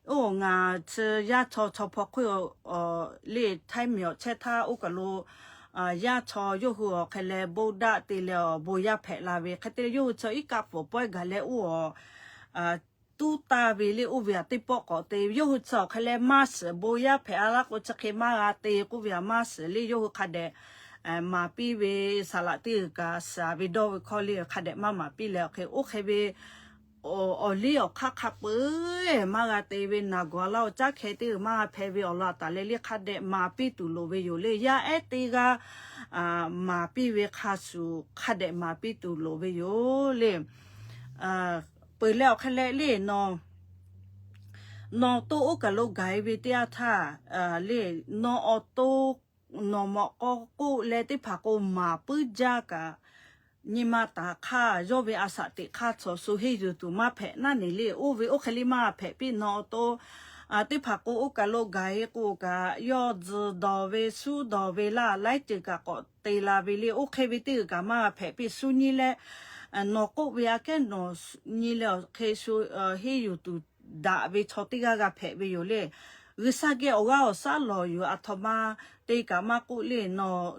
Oˇ ngaˬ chi yaˇ chaw chaw hpaw hk'oˆ le htaiˇ miˬ chehˇ htaˇ oˇ kaˬ lo yaˇ chaw yawˇ hui awˬ hk'e leh bon daˆ te leh awˬ bon yaˇ hpehꞈ la ve hk'e te leh yawˇ hui chi iˉ kaˆ pfuhˍ pawehˇ gaˬ leh oˇ tuˉ taˇ ve le oˇ ve aˬ teˇ pawˆ k'awꞈ te ve. Yawˇ hui chi awˬ hk'e leh maˇ shiˍ, bon yaˇ hpehꞈ a laˇ k'o chi hk'e maˇ g'a te k'oˆ ve aˬ maˇ shiˍ le. Yawˇ hui hk'a dehꞈ maˍ piˇ ve saˍ laꞈ teˇ g'uiˬ kaꞈ suhˍ ve dawˇ ve hkawˇ le hk'a dehꞈ maˇ maˍ piˇ leh awˬ hk'e, oˇ hk'e ve awˬ liˇ awˬ hk'aˇ hk'a peu-eˬ maˇ g'a te ve naˬ gawˬ laˇ-oˬ, caˉ hkeh teˇ g'uiˬ maˇ g'a hpehꞈ ve awˬ lawn taˍ leh le hk'a dehꞈ maˍ piˇ tuˬ loˍ ve yoˬ le. Yaˇ ehˉ teˇ g'aˇ maˍ piˇ ve hk'a shuˍ hk'a dehꞈ maˍ piˇ tuˬ loˍ ve yoˬ le. Peuˬ leh awˬ hk'e leh le, nawˬ toˇ oˇ kaˬ lo gaˬ-e ve teˇ yanˇ htaˇ le, nawˬ awˬ to nawˬ mawꞈ k'aw k'oˆ leh teˇ hpaˍ k'o maˍ puiˉ jaˇ kaꞈ, nyi ma taˍ hk'aˇ yawˇ ve a shaꞈ teꞈ hk'aˇ chaw shu henˇ yuˬ tuˬ maˇ hpehꞈ naˉ ne le. Oˇ ve oˇ hk'e le maˇ hpehꞈ piˇ. Nawˬ awˬ to teˇ hpaˍ k'o oˇ kaˬ lo gaˬ-e k'o kaꞈ, yawˇ tzuhˬ dawˬ ve, shuˉ dawˬ ve laˇ, laiˉ ceuˬ kaꞈ k'awꞈ te la ve le. Oˇ hk'e ve teˇ g'uiˬ kaꞈ maˇ hpehꞈ piˇ. Shu nyi leh nawˬ k'oˆ ve aꞈ kehˉ nawˬ nyi leh awˬ hk'e shu henˇ yuˬ tuˬ daꞈ ve chaw teˇ g'aˇ g'a hpehꞈ ve yoˬ le. G'uiˬsha geh awˬ g'aˇ awˬ shaˉ lawˬ yuˬ aˬ htoꞈ ma te kaꞈ maˇ k'oˆ le.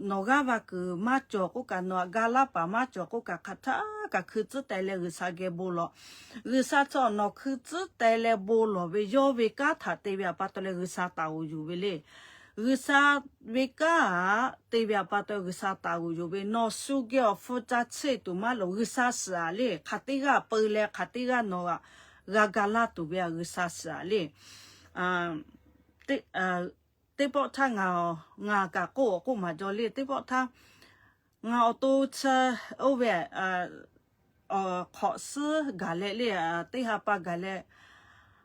Nawˬ g'aˇ va kuiˬ maˇ cawˬ k'oˆ kaꞈ, nawˬ aꞈ ga laˇ paˍ maˇ cawˬ k'oˆ kaꞈ, hk'aˬ htaˇ kaꞈ hkui tcuhˉ teh leh G'uiˬsha geh bon lawˬ. G'uiˬsha chaw nawˬ hkui tcuhˉ teh leh bon lawˬ ve yawˇ ve kanˉ htaꞈ te ve aꞈ pa taw leh G'uiˬsha taˍ g'oˍ yuˬ ve le. G'uiˬsha ve kanˉ aꞈ te ve aꞈ pa taw G'uiˬsha taˍ g'oˍ yuˬ ve. Nawˬ shu geh awˬ hpu ca cheˇ tuˬ maˇ loˍ. G'uiˬsha suhˍ aꞈ le, hk'aˬ teˇ g'aˇ peu leh hk'aˬ teˇ g'aˇ nawˬ aꞈ g'a ga laˇ tuˬ ve aꞈ G'uiˬsha suhˍ aꞈ le. Teˇ pawˆ htaˇ ngaˬ kaꞈ k'oˆ awˬ k'oˆ maˍ jaw le. Teˇ pawˆ htaˇ ngaˬ awˬ to chi oˇ ve hk'awꞈ suhˉ gaˬ leh le, teˇ ha pa gaˬ leh,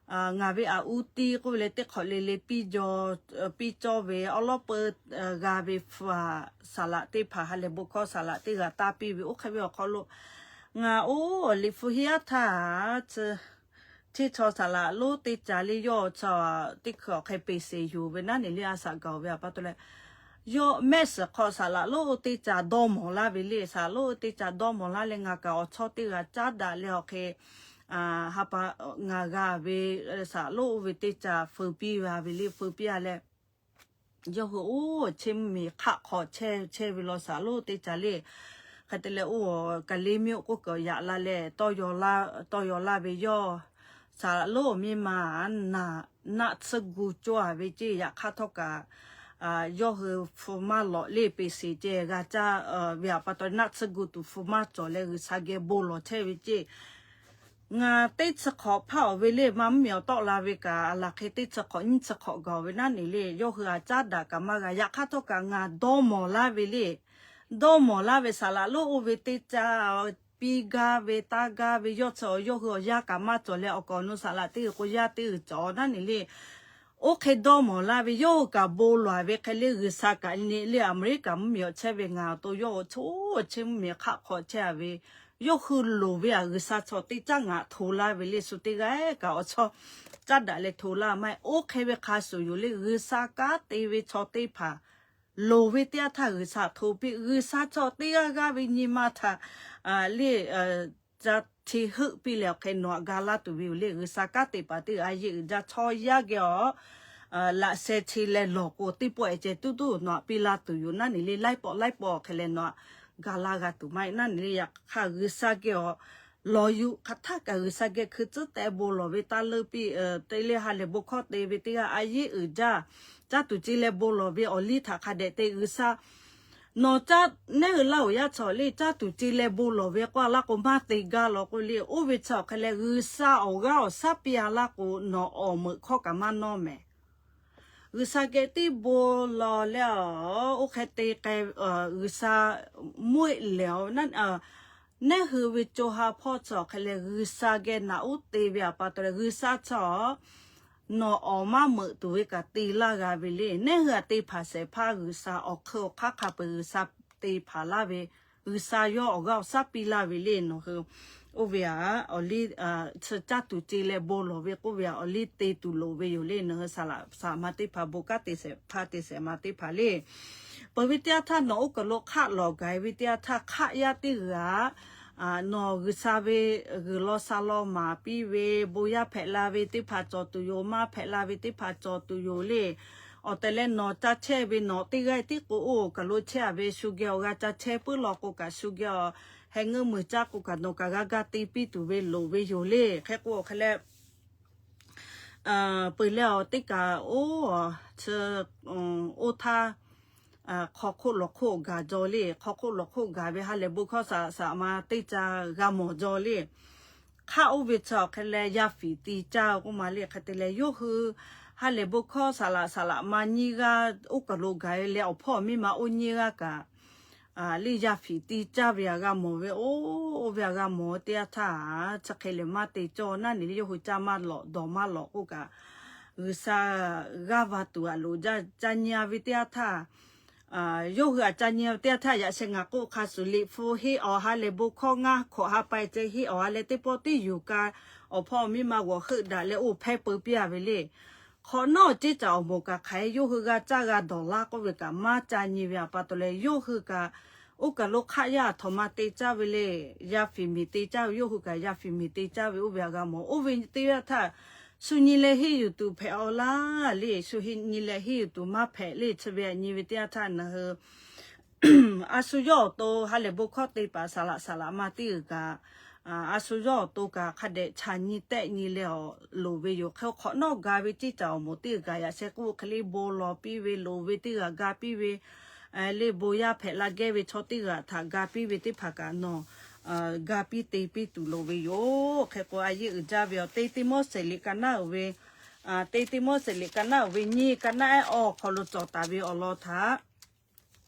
ngaˬ ve aꞈ uˉ tiˇ k'oˆ ve leh teˇ hk'awꞈ le le piˇ jaw, piˇ cawˇ ve awˉ lawˉ peu g'a ve hpu aꞈ, saˍ laꞈ teˇ hpaˍ ha lehˬ bon hkawˇ saˍ laꞈ teˇ g'aˇ taˇ piˇ ve. Oˇ hk'e ve awˬ hk'aw lo ngaˬ oˇ awˬ liꞈ hpu hiˉ aˉ htaˇ chi hteˇ chaw saˍ laꞈ lonˉ teˇ caˍ le yawˇ chaw teˇ hkui awˬ hk'e peˍ sheˍ yuˬ ve naˉ ne le. A shaꞈ gaˬ ve aꞈ pa taw leh yawˇ mehˆ shiˍ hk'aw saˍ laꞈ lonˉ teˇ caˍ dawˇ mawˬ laˇ ve le. Saˍ laꞈ lonˉ teˇ caˍ dawˇ mawˬ laˇ leh ngaˬ kaꞈ awˬ chawˇ teˇ g'aˇ caˉ daꞈ leh awˬ hk'e ha pa ngaˬ g'a ve saˍ laꞈ lonˉ oˇ ve teˇ caˍ feu piˇ g'a ve le. Feu piˇ a leh yawˇ hui oˇ cheˇ mvuhˇmiˬ hk'aˆ hk'aw chehˇ chehˇ ve law saˍ laꞈ lonˉ teˇ caˍ le. Hk'e te leh oˇ kaˍ le miˇ oˇ k'oˆ kuiˬ yaꞈ la leh tawˇ yaw laˇ ve yawˇ saˍ laꞈ lonˉ miˇ ma naˆ tsuhˇ gu cawˇ a ve ceˇ. Yaꞈ hk'aˇ htawˇ kaꞈ yawˇ hui hpu maˇ lawꞈ le peˍ sheˍ ceh g'a caˇ ve aꞈ pa taw naˆ tsuhˇ gu tuˬ hpu maˇ cawˬ leh G'uiˬsha geh bon lawˬ chehˇ ve ceˇ. Ngaˬ teˇ chi hk'awꞈ hpaˇ awˬ ve le maˇ mvuhˇmiˬ awˬ tawˆ la ve kaꞈ, a laˬ hk'e teˇ chi hk'awꞈ nyiˇ chi hk'awꞈ gaˬ ve naˉ ne le. Yawˇ hui aꞈ caˉ daꞈ kaꞈ maˇ g'a. Yaꞈ hk'aˇ htawˇ kaꞈ ngaˬ dawˇ mawˬ laˇ ve le. Dawˇ mawˬ laˇ ve saˍ laꞈ lonˉ oˇ ve teˇ caˍ piˇ gaˇ ve taˇ gaˇ ve yawˇ chi yawˇ hui awˬ yanˇ kaꞈ maˇ cawˬ leh awˬ kaˍ awˬ nu saˍ laꞈ teˇ g'uiˬ k'o yaˇ teˇ g'uiˬ cawˬ naˉ ne le. Oˇ hk'e dawˇ mawˬ laˇ ve yawˇ hui kaꞈ bon lawˬ ve hk'e le G'uiˬsha kaꞈ nyi le Aˍmeˍriˆkaˍ mvuhˇmiˬ awˬ chehˇ ve ngaˬ awˬ to yawˇ hui chaw cheˇ mvuhˇmiˬ hk'aˆ hk'aw chehˇ a ve yawˇ hui loˍ ve aꞈ G'uiˬsha chaw teˇ caˉ ngaˬ hto laˇ ve le. Shu teˇ g'aˇ kaꞈ awˬ chawˇ caˉ daꞈ leh hto laˇ maˇ heˆ. Oˇ hk'e ve hk'a shuˍ yoˬ le. G'uiˬsha kanˉ te ve chaw teˇ hpaˍ loˍ ve teˇ yanˇ htaˇ G'uiˬsha hto piˇ. G'uiˬsha chaw teˇ g'aˇ g'aˇ ve nyi ma htaꞈ le ca hti heuˆ piˇ leh awˬ hk'e nawˬ aꞈ ga laˇ tuˬ ve yoˬ le. G'uiˬsha kanˉ te paˍ teˇ g'aˇ a yeˇ uiˍ jaˇ chaw yaˇ geh awˬ laꞈ sheh hti leh lawˬ k'o teˇ pawˆ e ceh tuˉ tuˉ nawˬ aꞈ piˇ laˇ tuˬ yoˬ naˉ ne le. Laiˉ pawˆ laiˉ pawˆ awˬ hk'e leh nawˬ aꞈ ga laˇ g'a tuˬ maˇ heˆ naˉ ne le. Yaꞈ hk'aˇ G'uiˬsha geh awˬ lawˬ yuˬ hk'aˬ htaˇ kaꞈ G'uiˬsha geh hkui tcuhˉ teh bon lawˬ ve taˇ leuˇ piˇ. Te le ha lehˬ bon hkawˇ te ve teˇ g'aˇ a yeˇ uiˍ jaˇ. Caˇ tuˬ ce leh bon lawˬ ve awˬ liˇ htaꞈ hk'a dehꞈ te G'uiˬsha nawˬ caˇ nehˉ hui laˇ oˬ yaˇ chaw le caˇ tuˬ ce leh bon lawˬ ve k'oˆ a laˇ k'o maˇ te gaˇ law k'oˆ le. Oˇ ve chi awˬ hk'e leh G'uiˬsha awˬ g'aˇ awˬ shaˉ piˇ a laˇ k'o nawˬ awˬ meuꞈ hkawˇ kaꞈ maˇ nawˇ mehˍ. G'uiˬsha geh tiˉ bon lawˬ leh a, oˇ hk'e te k'ai G'uiˬsha mvuhˇ eˆ lehˬ a, nehˉ hui ve co ha hpawˇ chi awˬ hk'e leh G'uiˬsha geh naꞈ uˉ te ve aꞈ pa taw leh G'uiˬsha chi nawˬ awˬ maˇ meuꞈ tuˬ ve kaꞈ te laˇ g'a ve le. Nehˉ hui aꞈ te hpanˍ shehˍ hpaˇ G'uiˬsha awˬ hk'eun awˬ hk'aˇ hk'a peu-eˬ G'uiˬsha te hpanˍ laˇ ve G'uiˬsha yawˇ awˬ g'aˇ awˬ shaˉ piˇ laˇ ve le. Nawˬ hui oˇ ve aꞈ awˬ liˇ chi caˇ tuˬ ce leh bon lawˬ ve k'oˆ ve aꞈ awˬ liˇ te tuˬ loˍ ve yoˬ le. Nawˬ hui saˍ laꞈ saˍ ma teˇ hpaˍ bon kanˉ te shehˍ hpaˇ te shehˍ ma teˇ hpaˍ le. Peuˬ ve teˇ yanˇ htaˇ nawˬ oˇ kaˬ lo hk'aˆ lawˬ gaˬ ve teˇ yanˇ htaˇ hk'aˆ yaˇ teˇ g'aˇ nawˬ G'uiˬsha ve g'uiˬ law sha law maˍ piˇ ve bon yaˇ hpehꞈ la ve teˇ hpaˍ cawˬ tuˬ yoˬ, maˇ hpehꞈ la ve teˇ hpaˍ cawˬ tuˬ yoˬ le. Awˬ tehˬ leh nawˬ ca chehˇ ve nawˬ teˇ g'aˇ tiˉ k'o oˇ kaˬ lo chehˇ a ve shu geh awˬ g'a ca chehˇ puiˉ law k'o kaꞈ shu geh a heh ngeuˇ muiˬ caˇ k'o kaꞈ nawˬ kaꞈ g'a ga te piˇ tuˬ ve loˍ ve yoˬ le. Hk'e k'o awˬ hk'e leh peuˬ leh awˬ teˇ kaꞈ oˇ chi oˇ htaˇ hk'aw hk'oˆ lawˬ hk'oˆ gaˬ jaw le. Hk'aw hk'oˆ lawˬ hk'oˆ gaˬ ve ha lehˬ bon hkawˇ saˍ laꞈ saˍ laꞈ ma teˇ ca g'a mawˬ jaw le. Hk'aˆ oˇ ve chi awˬ hk'e leh yaˇ fiˍ te caˇ k'oˆ ma le. Hk'e te leh yawˇ hui ha lehˬ bon hkawˇ saˍ laꞈ saˍ laꞈ ma nyiˇ g'aˇ oˇ kaˬ lo gaˬ ve leh awˬ hpawˇ awˬ miˇ ma oˇ nyiˇ g'aˇ kaꞈ le yaˇ fiˍ te caˇ ve htaꞈ g'a mawˬ ve. Oˇ ve htaꞈ g'a mawˬ teˇ yanˇ htaˇ, chi hk'e lehˬ maˇ te cawˇ naˉ ne le, yawˇ hui caˇ maˇ lawꞈ dawˬ maˇ lawꞈ k'oˆ kaꞈ, G'uiˬsha g'aˇ va tuˬ aꞈ loˍ ca nyi-a ve teˇ yanˇ htaˇ, yawˇ hui aꞈ ca nyi-a ve teˇ yanˇ htaˇ, yaꞈ sheh ngaˬ k'oˆ hk'a shuˍ liꞈ hpu henˇ awˬ ha lehˬ bon hkawˇ ngaˇ hkawꞈ ha pa ceh henˇ awˬ ha leh teˇ pawˆ tiˉ yuˬ ka awˬ hpawˇ awˬ miˇ ma g'awˬ heuˆ daꞈ leh oˇ hpehˇ peu piˇ-a ve le. Hk'awꞈ nawˉ ceˇ caꞈ awˬ moˍ kaꞈ hk'aˬ hk'e yawˇ hui g'a caˇ g'a dawˬ laˇ k'oˆ ve kaꞈ maˇ ca nyi ve pa taw leh, yawˇ hui kaꞈ oˇ kaˬ lo hk'aˆ yaˇ aˬ htoꞈ ma te caˇ ve le. Yaˇ fiˍ miˬ te caˇ ve, yawˇ hui kaꞈ yaˇ fiˍ miˬ te caˇ ve oˇ ve htaꞈ g'a mawˬ. Oˇ ve teˇ yanˇ htaˇ, shu nyi leh henˇ yuˬ tuˬ hpehꞈ-aw laˇ le, shu nyi leh henˇ yuˬ tuˬ maˇ hpehꞈ le. Chi ve htaꞈ nyi ve teˇ yanˇ htaˇ ngaˬ hui a shu yawˇ awˬ to ha lehˬ bon hkawˇ te paˍ saˍ laꞈ saˍ laꞈ ma teˇ g'uiˬ kaꞈ, a shu yawˇ awˬ to kaꞈ hk'a dehꞈ chaꞈ nyi tehˆ nyi leh awˬ loˍ ve yoˬ. Hk'e hk'awꞈ nawˉ ga ve ceˇ caꞈ awˬ moˍ teˇ g'uiˬ kaꞈ yaꞈ sheh k'oˆ hk'e le bon lawˬ piˇ ve, loˍ ve teˇ g'uiˬ ga piˇ ve le, bon yaˇ hpehꞈ la geh ve chaw teˇ g'uiˬ htaꞈ ga piˇ ve teˇ hpaˍ kaꞈ nawˬ ga piˇ te piˇ tuˬ loˍ ve yoˬ. Hk'e k'o a yeˇ uiˍ jaˇ ve awˬ te Tiˆmoˉseˍ liꞈ ka naˉ uiˍ ve, te Tiˆmoˉseˍ liꞈ ka naˉ uiˍ ve nyiˇ ka naˉ ehˉ awˬ hk'aw lo cawˬ taˍ ve awˬ lawn htaꞈ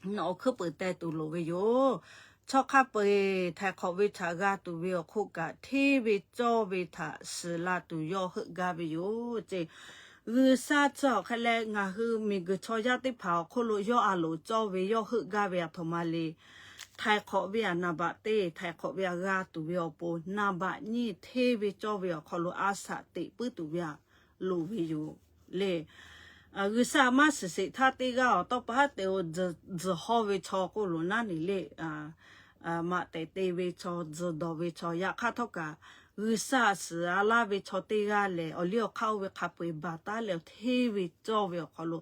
nawˬ awˬ hkuiˉ peuˍ teh tuˬ loˍ ve yoˬ. Chaw hk'a peu-eˬ htaiˍ hk'awꞈ ve htaꞈ g'a tuˬ ve awˬ hk'oˆ kaꞈ, hteˇ ve cawˇ ve htaꞈ shiˍ la tuˬ yawˇ heuˆ gaˇ ve yoˬ ce. G'uiˬsha chi awˬ hk'e leh ngaˬ hui miˬguiˬ chaw yaˇ teˇ hpaˍ awˬ hk'oˆ lo yawˇ a loˍ cawˇ ve yawˇ heuˆ gaˇ ve aˬ htoꞈ ma le. Htaiˍ hk'awꞈ ve aꞈ naˍ baꞈ te, htaiˍ hk'awꞈ ve aꞈ g'a tuˬ ve awˬ pon naˍ baꞈ nyiˇ hteˇ ve cawˇ ve awˬ hk'aw lo a shaꞈ teꞈ puiˉ tuˬ ve aꞈ loˍ ve yoˬ le. G'uiˬsha maˇ shiˍ sheˍ htaˇ teˇ g'aˇ awˬ tawˇ pa haˉ te-o, tzuhˬ hawˇ ve chaw k'oˆ loˬ naˉ ne le, maꞈ tehˬ te ve chaw, tzuhˬ dawˬ ve chaw, yaꞈ hk'aˇ htawˇ kaꞈ G'uiˬsha shiˍ-a laˇ ve chaw teˇ g'aˇ lehˬ, awˬ liˇ awˬ hk'aˇ oˇ ve hk'a peu-eˬ baˬ taˉ leh hteˇ ve cawˇ ve awˬ hk'aw lo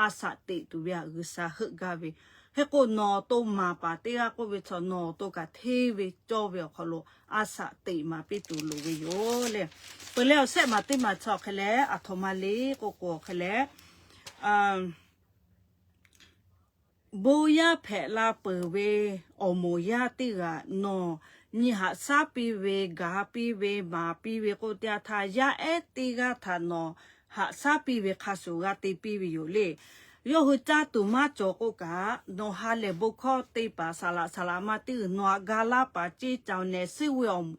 a shaꞈ teꞈ tuˬ ve aꞈ G'uiˬsha heuˆ gaˇ ve. Hk'e k'o nawˬ awˬ to maˍ paˍ teˇ g'aˇ k'oˆ ve chaw nawˬ awˬ to kaꞈ hteˇ ve cawˇ ve awˬ hk'aw lo a shaꞈ teꞈ maˍ piˇ tuˬ loˍ ve yoˬ le. Peuˬ leh awˬ shehˆ maˬ teˇ maˬ chi awˬ hk'e leh aˬ htoꞈ ma le k'oˆ k'o awˬ hk'e leh, bon yaˇ hpehꞈ la peuˬ ve awˬ moˍ yaˇ teˇ g'aꞈ nawˬ nyi haꞈ shaˉ piˇ ve, gaˬ piˇ ve, maˍ piˇ ve k'oˆ teˇ yanˇ htaˇ, yaˇ ehˉ teˇ g'aˇ htaꞈ nawˬ haꞈ shaˉ piˇ ve hk'a shuˍ g'a te piˇ ve yoˬ le. Yawˇ hui caˇ tuˬ maˇ cawˬ k'o kaꞈ, nawˬ ha lehˬ bon hkawˇ te paˍ saˍ laꞈ saˍ laꞈ ma teˇ g'uiˬ nawˬ aꞈ ga laˇ paˍ ceˇ caˬ nehˬ suhˉ ve awˬ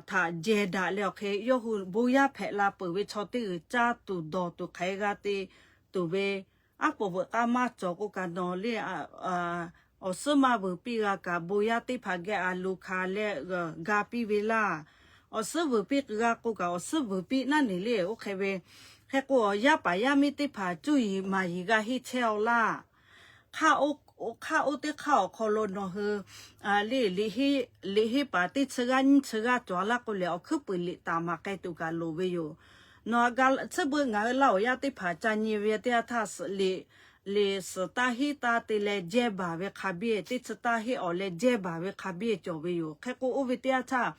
htaꞈ jehˬ daꞈ leh awˬ hk'e yawˇ hui bon yaˇ hpehꞈ la peuˬ ve chaw teˇ g'uiˬ caˇ tuˬ dawˬ tuˬ hk'aˬ hk'e g'a te tuˬ ve aˉ poꞈ veuꞈ k'aˇ maˇ cawˬ k'o kaꞈ nawˬ le, awˬ suhˉ maˇ vuiˬ piˇ g'a kaꞈ bon yaˇ teˇ hpaˍ geh a loˍ hkanˍ leh ga piˇ ve laˇ. Awˬ suhˉ vuiˬ piˇ g'a k'o kaꞈ awˬ suhˉ vuiˬ piˇ naˉ ne le. Oˇ hk'e ve, hk'e k'o yaˇ paˍ yaˇ miˇ teˇ hpaˍ cuˇ yiˍ maˍ yiˍ g'a henˇ chehˇ-aw laˇ. Hk'aˆ oˇ teˇ hk'aˆ awˬ hk'aw lo nawˬ hui le, liꞈ henˇ paˍ teˇ chi g'aˇ nyiˇ chi g'aˇ cawˬ laˇ k'oˆ lehˬ, awˬ hkuiˉ puiˍ liꞈ taˍ maˍ k'ai tuˬ kaꞈ loˍ ve yoˬ. Nawˬ a ga tcuhˉ beuꞈ ngaˬ hui Laˇ huˍ yaˇ teˇ hpaˍ ca nyi ve teˇ yanˇ htaˇ, liꞈ suhˍ taˇ henˇ taˇ te leh jehˇ baˬ ve hk'a biˇ, teˇ chi taˇ henˇ awˬ leh jehˇ baˬ ve hk'a biˇ cawˬ ve yoˬ. Hk'e k'o oˇ ve teˇ yanˇ htaˇ,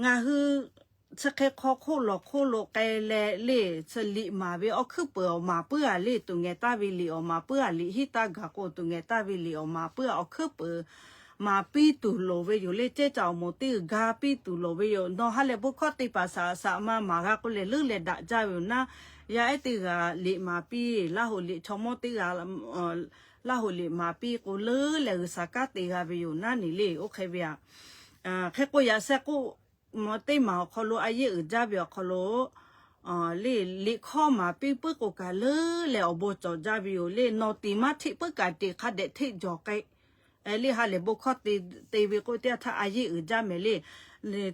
ngaˬ hui chi hk'e hk'aw hk'oˆ lawˬ hk'oˆ lo k'ai leh le, chi liꞈ maˍ ve awˬ hkuiˉ puiˍ awˬ maˍ puiˉ-a le, tuˬ ngehˬ taˇ ve liꞈ awˬ maˍ puiˉ-a, liꞈ henˇ taˇ gaˬ k'o tuˬ ngehˬ taˇ ve liꞈ awˬ maˍ puiˉ-a, awˬ hkuiˉ puiˍ maˍ piˇ tuˬ loˍ ve yoˬ le. Ceˇ caꞈ awˬ moˍ teˇ g'uiˬ ga piˇ tuˬ loˍ ve yoˬ. Nawˬ ha lehˬ bon hkawˇ te paˍ saˍ laꞈ saˍ laꞈ ma maˍ g'a k'oˆ lehˬ leuˉ leh daꞈ jaˇ ve yoˬ naˉ. Yaˇ ehˉ teˇ g'aꞈ liꞈ maˍ piˇ, Laˇ huˍ liꞈ chaw mawˇ teˇ g'aꞈ Laˇ huˍ liꞈ maˍ piˇ k'o leuˉ leh G'uiˬsha kanˉ te g'a ve yoˬ naˉ ne le. Oˇ hk'e ve aꞈ, hk'e k'o yaꞈ sheh k'oˆ, teˇ maˬ awˬ hk'aw lo a yeˇ uiˍ jaˇ ve awˬ hk'aw lo le, liꞈ hkawˇ maˍ piˇ puiˉ k'o kaꞈ leuˉ leh awˬ bon cawˬ jaˇ ve yoˬ le. Nawˬ tiˍ maˇ hteˆ puiˉ kaꞈ tiˍ hk'a dehꞈ hteˆ jawˬ k'ai le. Ha lehˬ bon hkawˇ te ve k'oˆ teˇ yanˇ htaˇ a yeˇ uiˍ jaˇ mehˍ le.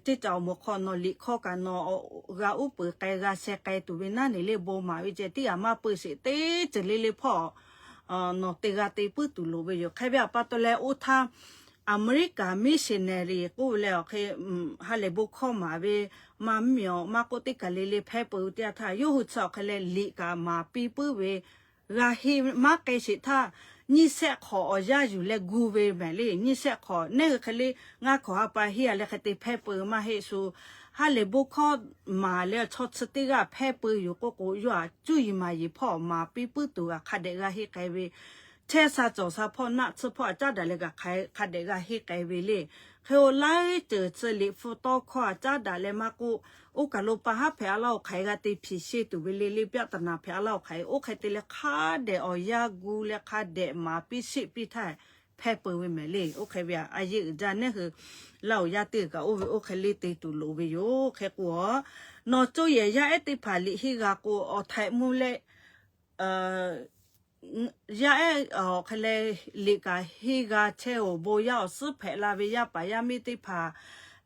Teˇ caꞈ awˬ moˍ hk'aw nawˬ liꞈ hkawˇ kaꞈ nawˬ g'a uˉ peunˍ k'ai g'a sheh k'ai tuˬ ve naˉ ne le. Bon maˍ ve ceh tiˉ aꞈ maˇ peu sheˍ teˇ ceuˬ le le hpawˇ nawˬ te g'a te puiˉ tuˬ loˍ ve yoˬ. Hk'e ve aꞈ pa taw leh oˇ htaˇ Aˍmeˍriˆkaˍ missionary k'oˆ ve leh awˬ hk'e ha lehˬ bon hkawˇ maˍ ve maˇ mvuhˇmiˬ awˬ maˇ k'oˆ teˇ kaˬ le le hpehˇ peuˬ ve teˇ yanˇ htaˇ, yawˇ hui chi awˬ hk'e leh liꞈ kaꞈ maˍ piˇ puiˉ ve g'a henˇ maˇ k'ai sheˍ htaˇ, nyiˇ shehˆ hk'awꞈ awˬ yanˇ yuˬ leh gu ve mehˍ le. Nyiˇ shehˆ hk'awꞈ neˇ hui hk'e le ngaˇ hkawꞈ ha pa henˇ-a leh hk'e te hpehˇ peuˬ maˇ heˆ shu. Ha lehˬ bon hkawˇ maˍ leh chaw chi teˇ g'aˇ hpehˇ peuˬ yoˬ k'oˆ k'o, yawˇ aꞈ cuˇ yiˍ maˍ yiˍ hpawˇ maˍ piˇ puiˉ tuˬ g'a hk'a dehꞈ g'a henˇ k'ai ve chehˇ sha cawˬ sha hpawˇ naˆ tsuhˇ hpawˇ a caˉ daꞈ leh kaꞈ hk'aˬ hk'a dehꞈ g'a henˇ k'ai ve le. Hk'e-o laiˉ ceuˬ chi liꞈ hpu tawˇ hkawˇ a caˉ daꞈ leh maˇ k'oˆ, oˇ kaˬ lo pa haˉ hpehꞈ a laˇ-o hk'aˬ hk'e g'a te hpiˍ sheˍ tuˬ ve le le ပြဿနာ hpehꞈ a laˇ-o hk'aˬ hk'e oˇ hk'e te leh hk'a dehꞈ awˬ yanˇ gu leh hk'a dehꞈ maˍ piˇ sheˆ piˇ htaˇ hpehˇ peuˬ ve mehˍ le. Oˇ hk'e ve a yeˇ uiˍ jaˇ neˉ hui laˇ-o yaˇ teˇ g'uiˬ kaꞈ oˇ ve oˇ hk'e le te tuˬ loˍ ve yoˬ. Hk'e k'o, nawˬ coˇ yehˬ yaˇ ehˉ teˇ hpaˍ liꞈ henˇ g'a k'o awˬ htaiꞈ mvuh leh yaˇ ehˉ awˬ hk'e leh liꞈ kaꞈ henˇ g'a chehˇ-oˬ. Bon yaˇ awˬ suhˉ hpehꞈ la ve yaˇ paˍ yaˇ miˇ teˇ hpaˍ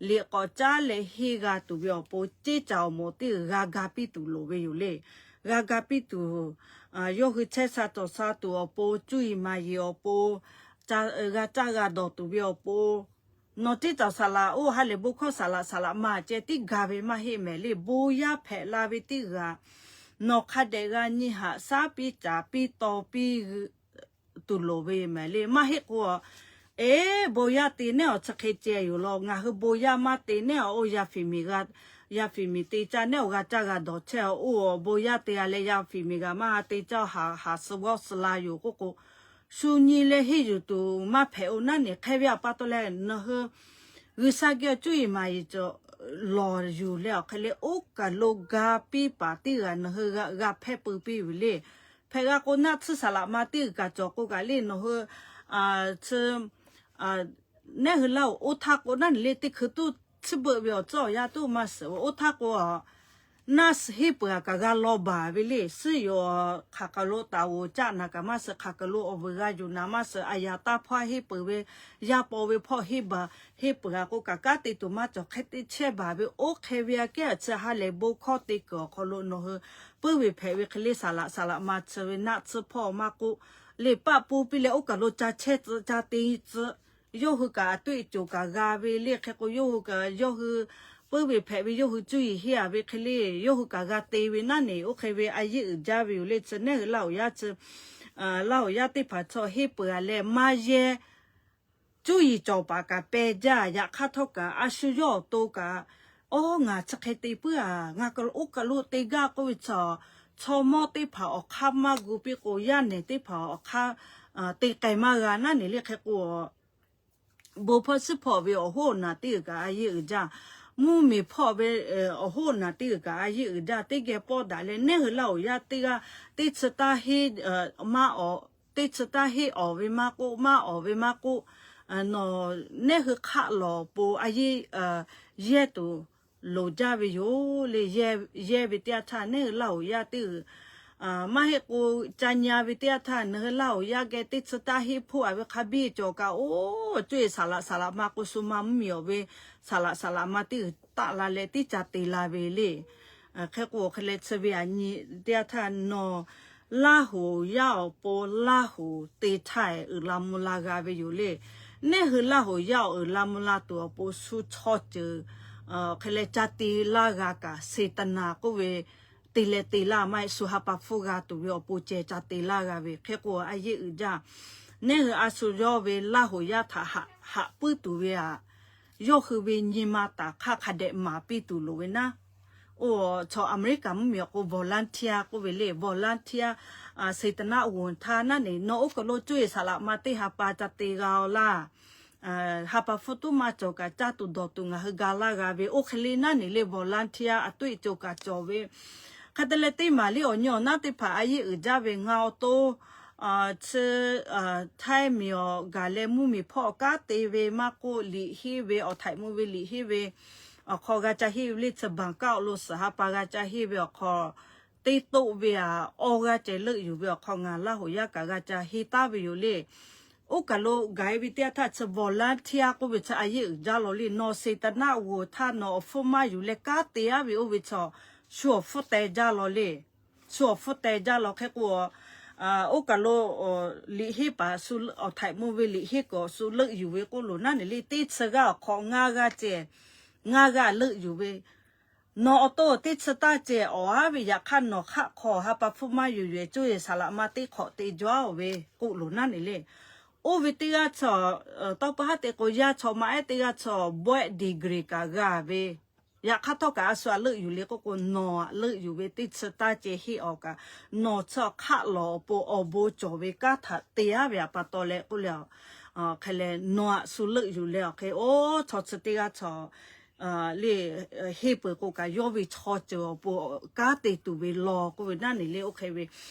liꞈ k'awꞈ caˉ leh henˇ g'a tuˬ ve awˬ pon ceˇ caˍ awˬ moˍ teˇ g'uiˬ g'a ga piˇ tuˬ loˍ ve yoˬ le. G'a ga piˇ tuˬ, yawˇ hui chehˇ sha cawˬ sha tuˬ awˬ pon, cuˇ yiˍ maˍ yiˍ awˬ pon, g'a caˇ g'a dawˬ tuˬ ve awˬ pon, nawˬ ceˇ caˍ saˍ laꞈ oˇ ha lehˬ bon hkawˇ saˍ laꞈ saˍ laꞈ ma ceh tiˉ ga ve maˇ heˆ mehˍ le. Bon yaˇ hpehꞈ la ve teˇ g'uiˬ nawˬ hk'a dehꞈ g'a nyi haꞈ shaˉ piˇ caˍ piˇ taw piˇ tuˬ loˍ ve mehˍ le. Maˇ heˆ k'o, eˬ, bon yaˇ te nehˉ awˬ chi hk'e ceh yoˬ law. Ngaˬ hui bon yaˇ maˇ te nehˉ awˬ oˇ yaˇ fiˍ miˬ g'a, yaˇ fiˍ miˬ te caˇ nehˉ awˬ g'a caˇ g'a dawˬ chehˇ awˬ oˇ bon yaˇ te a leh yaˇ fiˍ miˬ g'a maˇ te caˇ haꞈ haꞈ suh g'awˇ suh la yoˬ k'oˆ k'o, shu nyi leh henˇ yuˬ tuˬ maˇ hpehꞈ-o naˉ neˬ hk'e ve a pa taw leh nawˬ hui G'uiˬsha geh cuˇ yiˍ maˍ yiˍ cawˬ lawˬ yuˬ leh awˬ hk'e le oˇ kaˬ lo ga piˇ paˍ teˇ g'aˇ nawˬ hui g'a hpehˇ peu piˇ ve le. Hpehꞈ g'a k'o naˆ tsuhˇ saˍ laꞈ ma teˇ g'uiˬ kaꞈ cawˬ k'o kaꞈ le nawˬ hui chi nehˉ hui laˇ-oˬ, oˇ htaˇ k'o naˉ neˬ le teˇ hkui tuˇ tsuhˇ beuꞈ ve awˬ tcuhˉ awˬ yanˇ tuˇ maˇ suhˍ ve oˇ htaˇ k'o, naˆ suhˍ henˇ peuˬ a kaꞈ g'a law baˬ ve le. Suhˉ yoˬ, hk'aˬ kaˬ lo taˍ oˍ caˆ naˍ kaꞈ maˇ suhˍ, hk'aˬ kaˬ lo awˬ vuiˬ g'a yuˬ naˍ maˇ suhˍ, a yaꞈ taˇ hpawˇ henˇ peuˬ ve, yaˇ paw ve hpawˇ henˇ baˬ henˇ peuˬ a k'o kaꞈ kanˉ te tuˬ maˇ cawˬ hk'e te chehˇ baˬ ve oˇ hk'e ve aꞈ kehˉ a chi ha lehˬ bon hkawˇ te kuiˬ awˬ hk'aw lo nawˬ hui puiˉ ve hpehꞈ ve hk'e le saˍ laꞈ saˍ laꞈ ma chi ve naˆ tsuhˇ hpawˇ maˇ k'oˆ, le paˆ pun piˇ leh oˇ kaˬ lo ca chehˇ tcuh ca te tcuh yawˇ hui kaꞈ a toˆ e coˬ kaꞈ g'a ve le. Hk'e k'o yawˇ hui kaꞈ yawˇ hui puiˉ ve hpehꞈ ve yawˇ hui cuˇ yiˍ henˇ a ve hk'e le yawˇ hui kaꞈ g'a te ve naˉ neˬ oˇ hk'e ve a yeˇ uiˍ jaˇ ve yoˬ le. Chi nehˉ hui laˇ oˍ yaˇ chi, laˇ oˍ yaˇ teˇ hpaˍ chaw henˇ peuˬ a leh maˇ yehˇ cuˇ yiˍ cawˬ paˍ kaꞈ peh jaˇ. Yaꞈ hk'aˇ htawˇ kaꞈ a shu yawˇ awˬ to kaꞈ, awˉ, ngaˬ chi hk'e te puiˉ a, ngaˬ kaꞈ oˇ kaˬ lo te gaˇ k'oˆ ve chaw, chaw mawˇ teˇ hpaˍ awˬ hk'aˇ maˇ gu piˇ k'o yaˇ nehˬ teˇ hpaˍ awˬ hk'aˇ te k'ai maˇ g'a naˉ neˬ le. Hk'e k'o, bon hpawˇ suhˉ hpawˇ ve awˬ hoˉ awˬ naˬ teˇ g'uiˬ kaꞈ a yeˇ uiˍ jaˇ. Mvuhˇmiˬ hpawˇ ve awˬ hoˉ awˬ naˬ teˇ g'uiˬ kaꞈ a yeˇ uiˍ jaˇ. Teˇ geh pawˇ daꞈ leh nehˉ hui laˇ oˍ yaˇ teˇ g'aˇ teˇ chi taˇ henˇ maˇ awˍ, teˇ chi taˇ henˇ awˍ ve maˇ k'oˆ, maˇ awˍ ve maˇ k'oˆ, nawˬ nehˉ hui hk'aˆ lawˬ po a yeˇ yehˇ tuˬ loˍ jaˇ ve yoˬ le. Yehˇ ve teˇ yanˇ htaˇ nehˉ hui laˇ oˍ yaˇ teˇ g'uiˬ maˇ heˆ k'o ca nyi a ve teˇ yanˇ htaˇ nawˬ hui laˇ oˍ yaˇ geh teˇ chi taˇ henˇ hpoˆ a ve hk'a biˇ cawˬ kaꞈ oˇ cuˇ e saˍ laꞈ saˍ laꞈ ma k'o shu ma mvuhˇmiˬ awˬ ve saˍ laꞈ saˍ laꞈ ma teˇ g'uiˬ taˆ la leh tiˉ ca te la ve le. Hk'e k'o hk'e leh chi ve aꞈ nyi teˇ yanˇ htaˇ nawˬ Laˇ hoˍ yaˇ awˬ pon Laˇ hoˍ te htaˇ uiˍ la mvuh la g'a ve yoˬ le. Nehˉ hui Laˇ hoˍ yaˇ awˬ uiˍ la mvuh la tuˬ awˬ pon shu chaw ceuˬ hk'e leh ca te laˇ g'a kaꞈ, Seˍtaˍnaˍ k'oˆ ve te leh te laˇ maˇ heˆ, shu ha pa hpfuhˇ g'a tuˬ ve awˬ pon ceh ca te laˇ g'a ve. Hk'e k'o a yeˇ uiˍ jaˇ. Nehˉ hui a shu yawˇ ve Laˇ hoˍ yaˇ htaꞈ haꞈ puiˉ tuˬ ve aꞈ, yawˇ hui ve nyi ma taˍ hk'aˇ hk'a dehꞈ maˍ piˇ tuˬ loˍ ve naˉ. Oˇ chaw Aˍmeˍriˆkaˍ mvuhˇmiˬ awˬ k'o volunteer k'oˆ ve le, volunteer, Seˍtaˍnaˍ g'oˍ htaˇ naˉ neˬ nawˬ oˇ kaˬ lo cuˇ e saˍ laꞈ ma teˇ ha pa ca te g'a-aw laˇ. Ha pa hpfuhˇ tuˉ maˇ cawˬ kaꞈ caˇ tuˬ dawˬ tuˬ ngaˬ hui ga laˇ g'a ve oˇ hk'e le naˉ neˬ le volunteer a toˆ e coˬ kaꞈ cawˬ ve. Hk'e te leh teˇ maˍ liˇ awˬ nyi awˬ naˉ teˇ hpaˍ a yeˇ uiˍ jaˇ ve ngaˬ awˬ to chi Htaiˇ miˬ awˬ gaˬ leh mvuhˇmiˬ hpawˇ awˬ kanˉ te ve maˇ k'oˆ, liꞈ henˇ ve awˬ htaiꞈ mvuh ve liꞈ henˇ ve awˬ hk'aw g'a ca henˇ ve le, chi Bangkok lo suhˍ ha pa g'a ca henˇ ve awˬ hk'aw teˇ toˆ ve aꞈ awˇ g'aˇ ceh leuˆ yuˬ ve awˬ hk'aw ngaˬ Laˇ hoˍ yaˇ kaꞈ g'a ca henˇ taˍ ve yoˬ le. Oˇ kaˬ lo gaˬ e ve teˇ yanˇ htaˇ chi volunteer k'oˆ ve chi a yeˇ uiˍ jaˇ law le. Nawˬ Seˍtaˍnaˍ g'oˍ htaˇ nawˬ awˬ hpfuhˇ maˇ yuˬ leh kanˉ te aˉ ve oˇ ve chaw, shu awˬ hpfuhˇ teh jaˇ law le. Shu awˬ hpfuhˇ teh jaˇ law. Hk'e k'o, oˇ kaˬ lo liꞈ henˇ paˍ shu awˬ htaiꞈ mvuh ve liꞈ henˇ k'awꞈ shu leuˆ yuˬ ve k'oˆ loˬ naˉ neˬ le, teˇ chi g'aˇ awˬ hk'aw ngaˇ g'aˇ ceh, ngaˇ g'aˇ leuˆ yuˬ ve, nawˬ awˬ to teˇ chi taˇ ceh awˬ aˉ ve yaꞈ hk'aˇ nawˬ hk'aˆ hk'aw ha pa hpfuhˇ maˇ yuˬ yuˬ e cuˇ e saˍ laꞈ ma teˇ hk'awꞈ te jaw ve k'oˆ loˬ naˉ neˬ le. Oˇ ve teˇ g'aˇ chaw, tawˇ pa haˉ te k'o yaˇ chaw ma ehˉ teˇ g'aˇ chaw bawehˆ degree kaꞈ g'a ve Yaꞈ hk'aˇ htawˇ kaꞈ a shu aꞈ leuˆ yuˬ le k'oˆ k'o, nawˬ aꞈ leuˆ yuˬ ve teˇ chi taˇ ceh heˆ awˬ kaꞈ, nawˬ chi hk'aˆ lawˬ awˬ pon awˬ bon cawˬ ve kanˉ htaꞈ te aˉ ve a pa taw leh k'oˆ le, hk'e leh nawˬ aꞈ shu leuˆ yuˬ leh awˬ hk'e, oˇ chaw chi teˇ g'aˇ chaw le, henˇ peuˬ k'o kaꞈ yawˇ ve chaw ceuˬ awˬ pon kanˉ te tuˬ ve law k'oˆ ve naˉ neˬ le oˇ hk'e ve.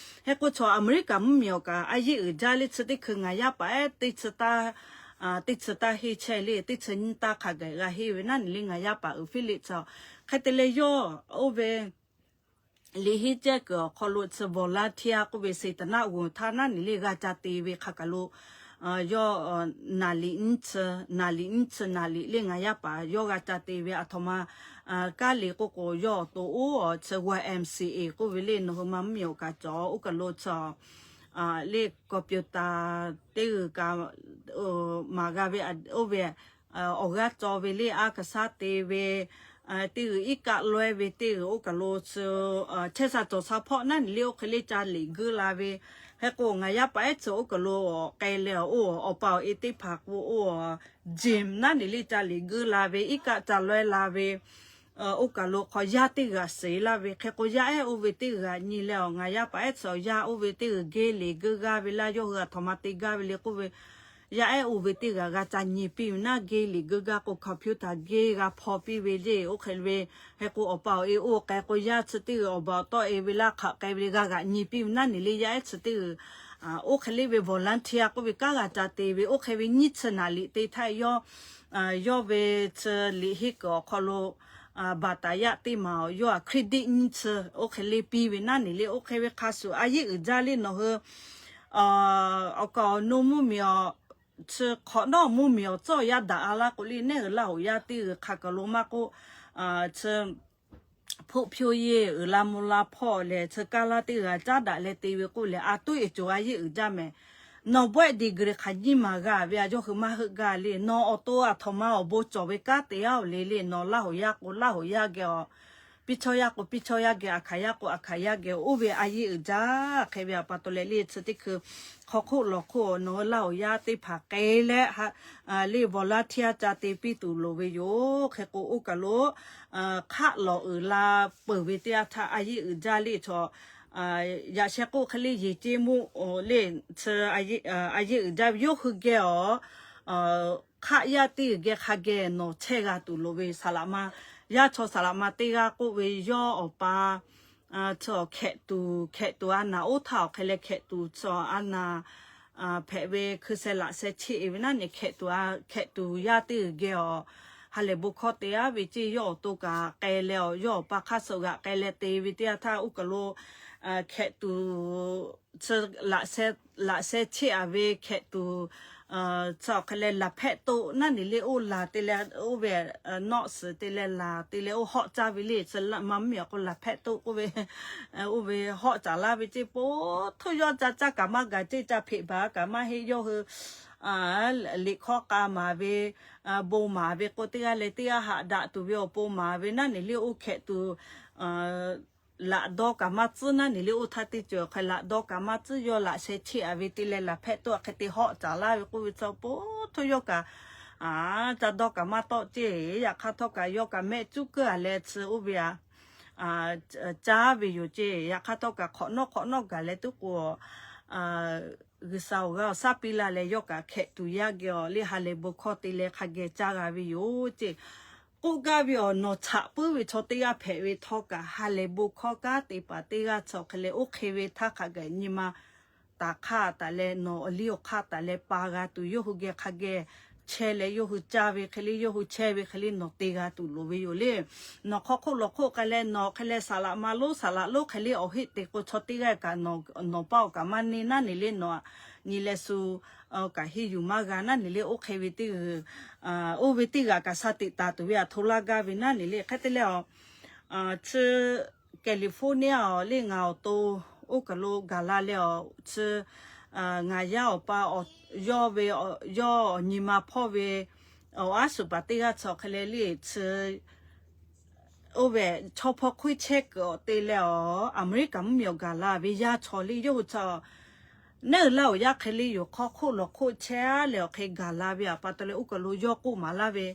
Hk'e k'o chaw Aˍmeˍriˆkaˍ mvuhˇmiˬ awˬ kaꞈ a yeˇ uiˍ jaˇ le chi teˇ hkui ngaˬ yaˇ paˍ ehˉ teˇ chi taˇ teˇ chi taˇ henˇ chehˇ le, teˇ chi nyiˇ taˇ hk'a gaˬ g'a henˇ ve naˉ neˬ le ngaˬ yaˇ paˍ uiˍ fiˉ le chi. Hk'e te leh yawˇ oˇ ve liꞈ henˇ cehˇ kuiˬ awˬ hk'aw lo chi volunteer k'oˆ ve เศรษฐนา g'uˬ htaˇ naˉ neˬ le g'a ca te ve hk'a kaˬ lo yawˇ naˍ liꞈ nyiˇ chi, naˍ liꞈ nyiˇ chi naˍ liꞈ le ngaˬ yaˇ paˍ yawˇ g'a ca te ve a htoꞈ ma kanˉ le k'oˆ k'o, yawˇ awˬ to oˇ awˬ chi YMCA k'oˆ ve le nawˬ hui ma mvuhˇmiˬ awˬ kaꞈ cawˬ oˇ kaˬ lo chi le computer teˇ g'uiˬ kaꞈ maˍ g'a ve oˇ ve awˬ g'aˇ cawˬ ve le a ka shaˉ te ve teˇ g'uiˬ iˉ kaˆ lawehˇ ve teˇ g'uiˬ oˇ kaˬ lo chi chehˇ sha cawˬ sha hpawˆ naˉ neˬ le oˇ hk'e le ca liꞈ guiˇ la ve. Hk'e k'o ngaˬ yaˇ paˍ ehˉ chi oˇ kaˬ lo k'ai leh oˇ awˬ pa awˬ e teˇ hpaˍ k'o oˇ gym naˉ neˬ le ca liꞈ guiˇ la ve, iˉ kaˆ ca lawehˇ la ve oˇ kaˬ lo hk'aw yaˇ teˇ g'aꞈ sheˍ laˇ ve. Hk'e k'o yaˇ ehˉ oˇ ve teˇ g'aꞈ nyi leh awˬ ngaˬ yaˇ paˍ ehˉ chi awˬ yaˇ oˇ ve teˇ g'uiˬ geh liꞈ guiˇ g'aˇ ve laˇ yawˇ hui a htoꞈ ma te gaˇ ve le k'oˆ ve, yaˇ ehˉ oˇ ve teˇ g'aꞈ g'a ca nyi piˇ ve naˉ geh liꞈ guiˇ g'aˇ k'o computer geh g'a hpaw piˇ ve le oˇ hk'e ve. Hk'e k'o awˬ pa awˬ e oˇ k'ai k'o yaˇ chi teˇ g'uiˬ awˬ baˬ awˬ tawˆ e ve laˇ hk'aꞈ k'ai ve le g'a g'aꞈ nyi piˇ ve naˉ neˬ le yaˇ ehˉ chi teˇ g'uiˬ oˇ hk'e le ve volunteer k'oˆ ve kanˉ g'a ca te ve oˇ hk'e ve nyiˇ chi naˍ liꞈ te htaˇ yawˇ yawˇ ve chi liꞈ henˇ kuiˬ awˬ hk'aw lo baˬ taˍ yaˇ teˇ maˬ yawˇ a credit nyiˇ chi oˇ hk'e le piˇ ve naˉ neˬ le oˇ hk'e ve hk'a shuˍ a yeˇ uiˍ jaˇ le nawˬ hui awˬ kaˍ awˬ nu mvuhˇmiˬ awˬ chi hk'awꞈ nawˉ mvuhˇmiˬ awˬ tcuhˉ awˬ yaˇ daꞈ a laˇ k'o le nehˉ g'uiˬ laˇ hoꞈ yaˇ teˇ g'uiˬ hk'a kaˬ lo maˇ k'oˆ chi hpoˆ hpyawˇ yeˇ uiˍ la mvuh la hpawˇ lehˬ chi kaˇ laˇ teˇ g'aˇ caˉ daꞈ leh te ve k'oˆ lehˬ a toˉ e cawˬ a yeˇ uiˍ jaˇ mehˍ. Nawˬ bawehˆ degree hk'aˬ nyiˇ maˬ g'a ve a yawˇ hui maˇ heuˆ gaˇ le. Nawˬ awˬ to a htoꞈ ma awˬ bon cawˬ ve kanˉ te aˉ oˬ le le nawˬ laˇ hoꞈ yaˇ k'o laˇ hoꞈ yaˇ geh awˬ, piˇ chawˇ yaˇ k'o piˇ chawˇ yaˇ geh, a hkaˍ yaˇ k'o a hkaˍ yaˇ geh oˇ ve a yeˇ uiˍ jaˇ. Hk'e ve a pa taw leh le chi teˇ hkui hk'aw hk'oˆ lawˬ hk'oˆ nawˬ hui laˇ hoꞈ yaˇ teˇ hpaˍ k'ai leh le volunteer ca te piˇ tuˬ loˍ ve yoˬ. Hk'e k'o oˇ kaˬ lo hk'aˆ lawˬ uiˍ la peuˬ ve teˇ yanˇ htaˇ a yeˇ uiˍ jaˇ le chaw yaꞈ sheh k'oˆ hk'e le yeˬ ceˇ mvuhˇ le chi a yeˇ uiˍ jaˇ ve yawˇ hui geh awˬ hk'aˆ yaˇ teˇ g'uiˬ geh hk'a geh nawˬ chehˇ g'a tuˬ loˍ ve saˍ laꞈ ma, yaˇ chaw saˍ laꞈ ma teˇ g'aˇ k'oˆ ve yawˇ awˬ pa chi hkehꞈ tuˬ hkehꞈ tuˬ a naˍ oˇ htaˇ awˬ hk'e leh hkehꞈ tuˬ chi a naˍ hpehꞈ ve hkui sheh laꞈ sheh cheˆ e ve naˉ neˬ hkehꞈ tuˬ a hkehꞈ tuˬ yaˇ teˇ g'uiˬ geh awˬ ha lehˬ bon hkawˇ te aˉ ve ceˇ yawˇ awˬ to kaꞈ k'ai leh awˬ yawˇ awˬ pa hk'aˇ suh g'aꞈ k'ai leh te ve teˇ yanˇ htaˇ oˇ kaˬ lo hkehꞈ tuˬ chi laꞈ sheh cheˆ a ve hkehꞈ tuˬ chi awˬ hk'e leh laˬ hpehˆ toˆ naˉ neˬ le oˇ laˬ te leh oˇ ve nawˆ suhˍ te leh laˬ te leh oˇ hawˆ caˇ ve le chi ma mvuhˇmiˬ awˬ k'o laˬ hpehˆ toˆ k'oˆ ve oˇ ve hawˆ caˍ laˇ ve ceˇ po htoˇ yawˇ ca caˇ kaꞈ maˇ gaˬ ceˇ ca hpeꞈ baˬ kaꞈ maˇ heˆ yawˇ hui liꞈ hkawˇ k'a maˍ ve bon maˍ ve k'o teˇ g'aˇ leh teˇ g'aˇ haꞈ daꞈ tuˬ ve awˬ pon maˍ ve naˉ neˬ le oˇ hkehꞈ tuˬ laꞈ dawˇ kaꞈ maˇ tcuhˉ naˉ neˬ le oˇ htaˇ teˇ ceuˬ awˬ hk'e laꞈ dawˇ kaꞈ maˇ tcuhˉ yawˇ laꞈ sheh cheˆ a ve te leh laˬ hpehˆ toˆ a hk'e te hawˆ caˍ laˇ ve k'oˆ ve chi po htoˇ yawˇ kaꞈ ca dawˇ kaꞈ maˇ tawˆ ceˇ. Yaꞈ hk'aˇ htawˇ kaꞈ yawˇ kaꞈ mehˆ cuˉ keuˉ a leh chi oˇ ve a caˇ ve yoˬ ceˇ. Yaꞈ hk'aˇ htawˇ kaꞈ hk'awꞈ nawˉ hk'awꞈ nawˉ gaˬ leh tuˉ k'o G'uiˬsha awˬ g'aˇ awˬ shaˉ piˇ laˇ leh yawˇ kaꞈ hkehꞈ tuˬ yaˇ geh awˬ le ha lehˬ bon hkawˇ te leh hk'a geh caˇ g'a ve yoˬ ceˇ. K'oˆ gaˇ ve awˬ nawˬ chaꞈ puiˉ ve chaw teˇ g'aˇ hpehꞈ ve htawˇ kaꞈ ha lehˬ bon hkawˇ kanˉ te paˍ teˇ g'aˇ chi awˬ hk'e leh oˇ hk'e ve htaˇ hk'a gaˬ nyi ma taˍ hk'aˇ taˍ leh nawˬ awˬ liˇ awˬ hk'aˇ taˍ leh pa g'a tuˬ yawˇ hui geh hk'a geh chehˇ leh yawˇ hui caˇ ve hk'e le yawˇ hui chehˇ ve hk'e le nawˬ te g'a tuˬ loˍ ve yoˬ le. Nawˬ hk'aw hk'oˆ lawˬ hk'oˆ k'ai leh nawˬ hk'e leh saˍ laꞈ ma lonˉ saˍ laꞈ lonˉ hk'e le awˬ heˆ te k'o chaw teˇ g'aˇ kaꞈ nawˬ paˇ awˬ kaꞈ maˇ neˇ naˉ neˬ le nawˬ nyi leh shu kaꞈ henˇ yuˬ maˇ g'a naˉ neˬ le oˇ hk'e ve teˇ g'uiˬ oˇ ve teˇ g'aꞈ kaꞈ sha teꞈ taˍ tuˬ ve aˬ htoꞈ laˇ gaˇ ve naˉ neˬ le. Hk'e te leh a chi California awˬ le ngaˬ awˬ to oˇ kaˬ lo gaˬ la leh awˬ chi ngaˬ yaˇ awˬ pa yawˇ ve yawˇ awˬ nyi ma hpawˇ ve awˬ aˉ suˍ paˍ teˇ g'aˇ chi awˬ hk'e leh le chi oˇ ve chaw hpaw hk'oˆ chehˇ kuiˬ awˬ te leh awˬ Aˍmeˍriˆkaˍ mvuhˇmiˬ awˬ gaˬ la ve yaˇ chaw le yawˇ hui chi neˉ uiˍ laˇ awˬ yaˇ hk'e le yoˬ hk'aw hk'oˆ lawˬ hk'oˆ chehˇ leh awˬ hk'e gaˬ la ve a pa taw leh oˇ kaˬ lo yawˇ k'oˆ maˍ laˇ ve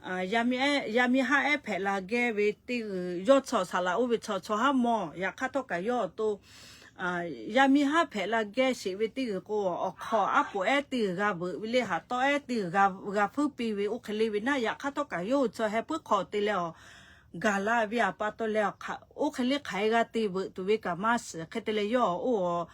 yaˇ miˇ haˉ ehˉ hpehꞈ la geh ve teˇ g'uiˬ, yawˇ chaw saˍ laꞈ oˇ ve chaw chaw haˉ mawˬ. Yaꞈ hk'aˇ htawˇ kaꞈ yawˇ awˬ to yaˇ miˇ haˉ hpehꞈ la geh sheˍ ve teˇ g'uiˬ k'o, awˬ hk'aw aˉ poꞈ ehˉ teˇ g'uiˬ g'a veuꞈ ve le, haˍ tawˆ ehˉ teˇ g'uiˬ g'a g'a hpuiˉ piˇ ve oˇ hk'e le ve naˉ, yaꞈ hk'aˇ htawˇ kaꞈ yawˇ hui chaw heh puiˉ hk'aw te leh awˬ gaˬ la ve awˬ pa taw leh, oˇ hk'e le hk'aˬ hk'e g'a te veuꞈ tuˬ ve kaꞈ maˇ shiˍ. Hk'e te leh yawˇ oˇ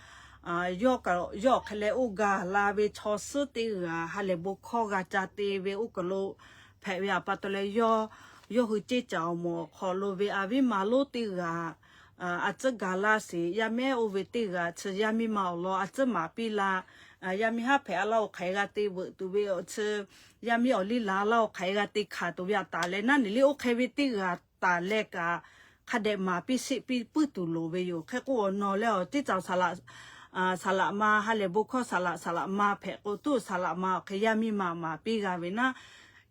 yawˇ kaꞈ yawˇ hk'e leh oˇ gaˬ la ve chaw suhˉ teˇ g'uiˬ haˍ lehˬ bon hkawˇ g'a ca te ve oˇ kaˬ lo hpehꞈ ve awˬ pa taw leh, yawˇ yawˇ hui ceˇ caˍ awˬ moˍ awˬ hk'aw lo ve a viˉ ma lonˉ teˇ g'uiˬ a tcuhˉ gaˬ la sheˍ. Yaˇ miˇ ehˉ oˇ ve teˇ g'uiˬ chi yaˇ miˇ ma awˬ lawn a tcuhˉ maˍ piˇ la. Yaˇ miˇ haˉ hpehꞈ a laˇ oˬ hk'aˬ hk'e g'a te veuꞈ tuˬ ve awˬ chi, yaˇ miˇ awˬ liˇ la laˇ oˬ hk'aˬ hk'e g'a te hkanˍ tuˬ ve a taˍ leh, naˉ neˬ le oˇ hk'e ve teˇ g'uiˬ a taˍ leh kaꞈ hk'a dehꞈ maˍ piˇ sheˆ piˇ puiˉ tuˬ loˍ ve yoˬ. Hk'e k'o, awˬ nawˬ leh awˬ teˇ caˍ saˍ laꞈ ma ha lehˬ bon hkawˇ saˍ laꞈ saˍ laꞈ ma hpehꞈ k'o, tuˇ saˍ laꞈ ma awˬ hk'e yaˇ miˇ ma maˍ piˇ g'a ve naˉ,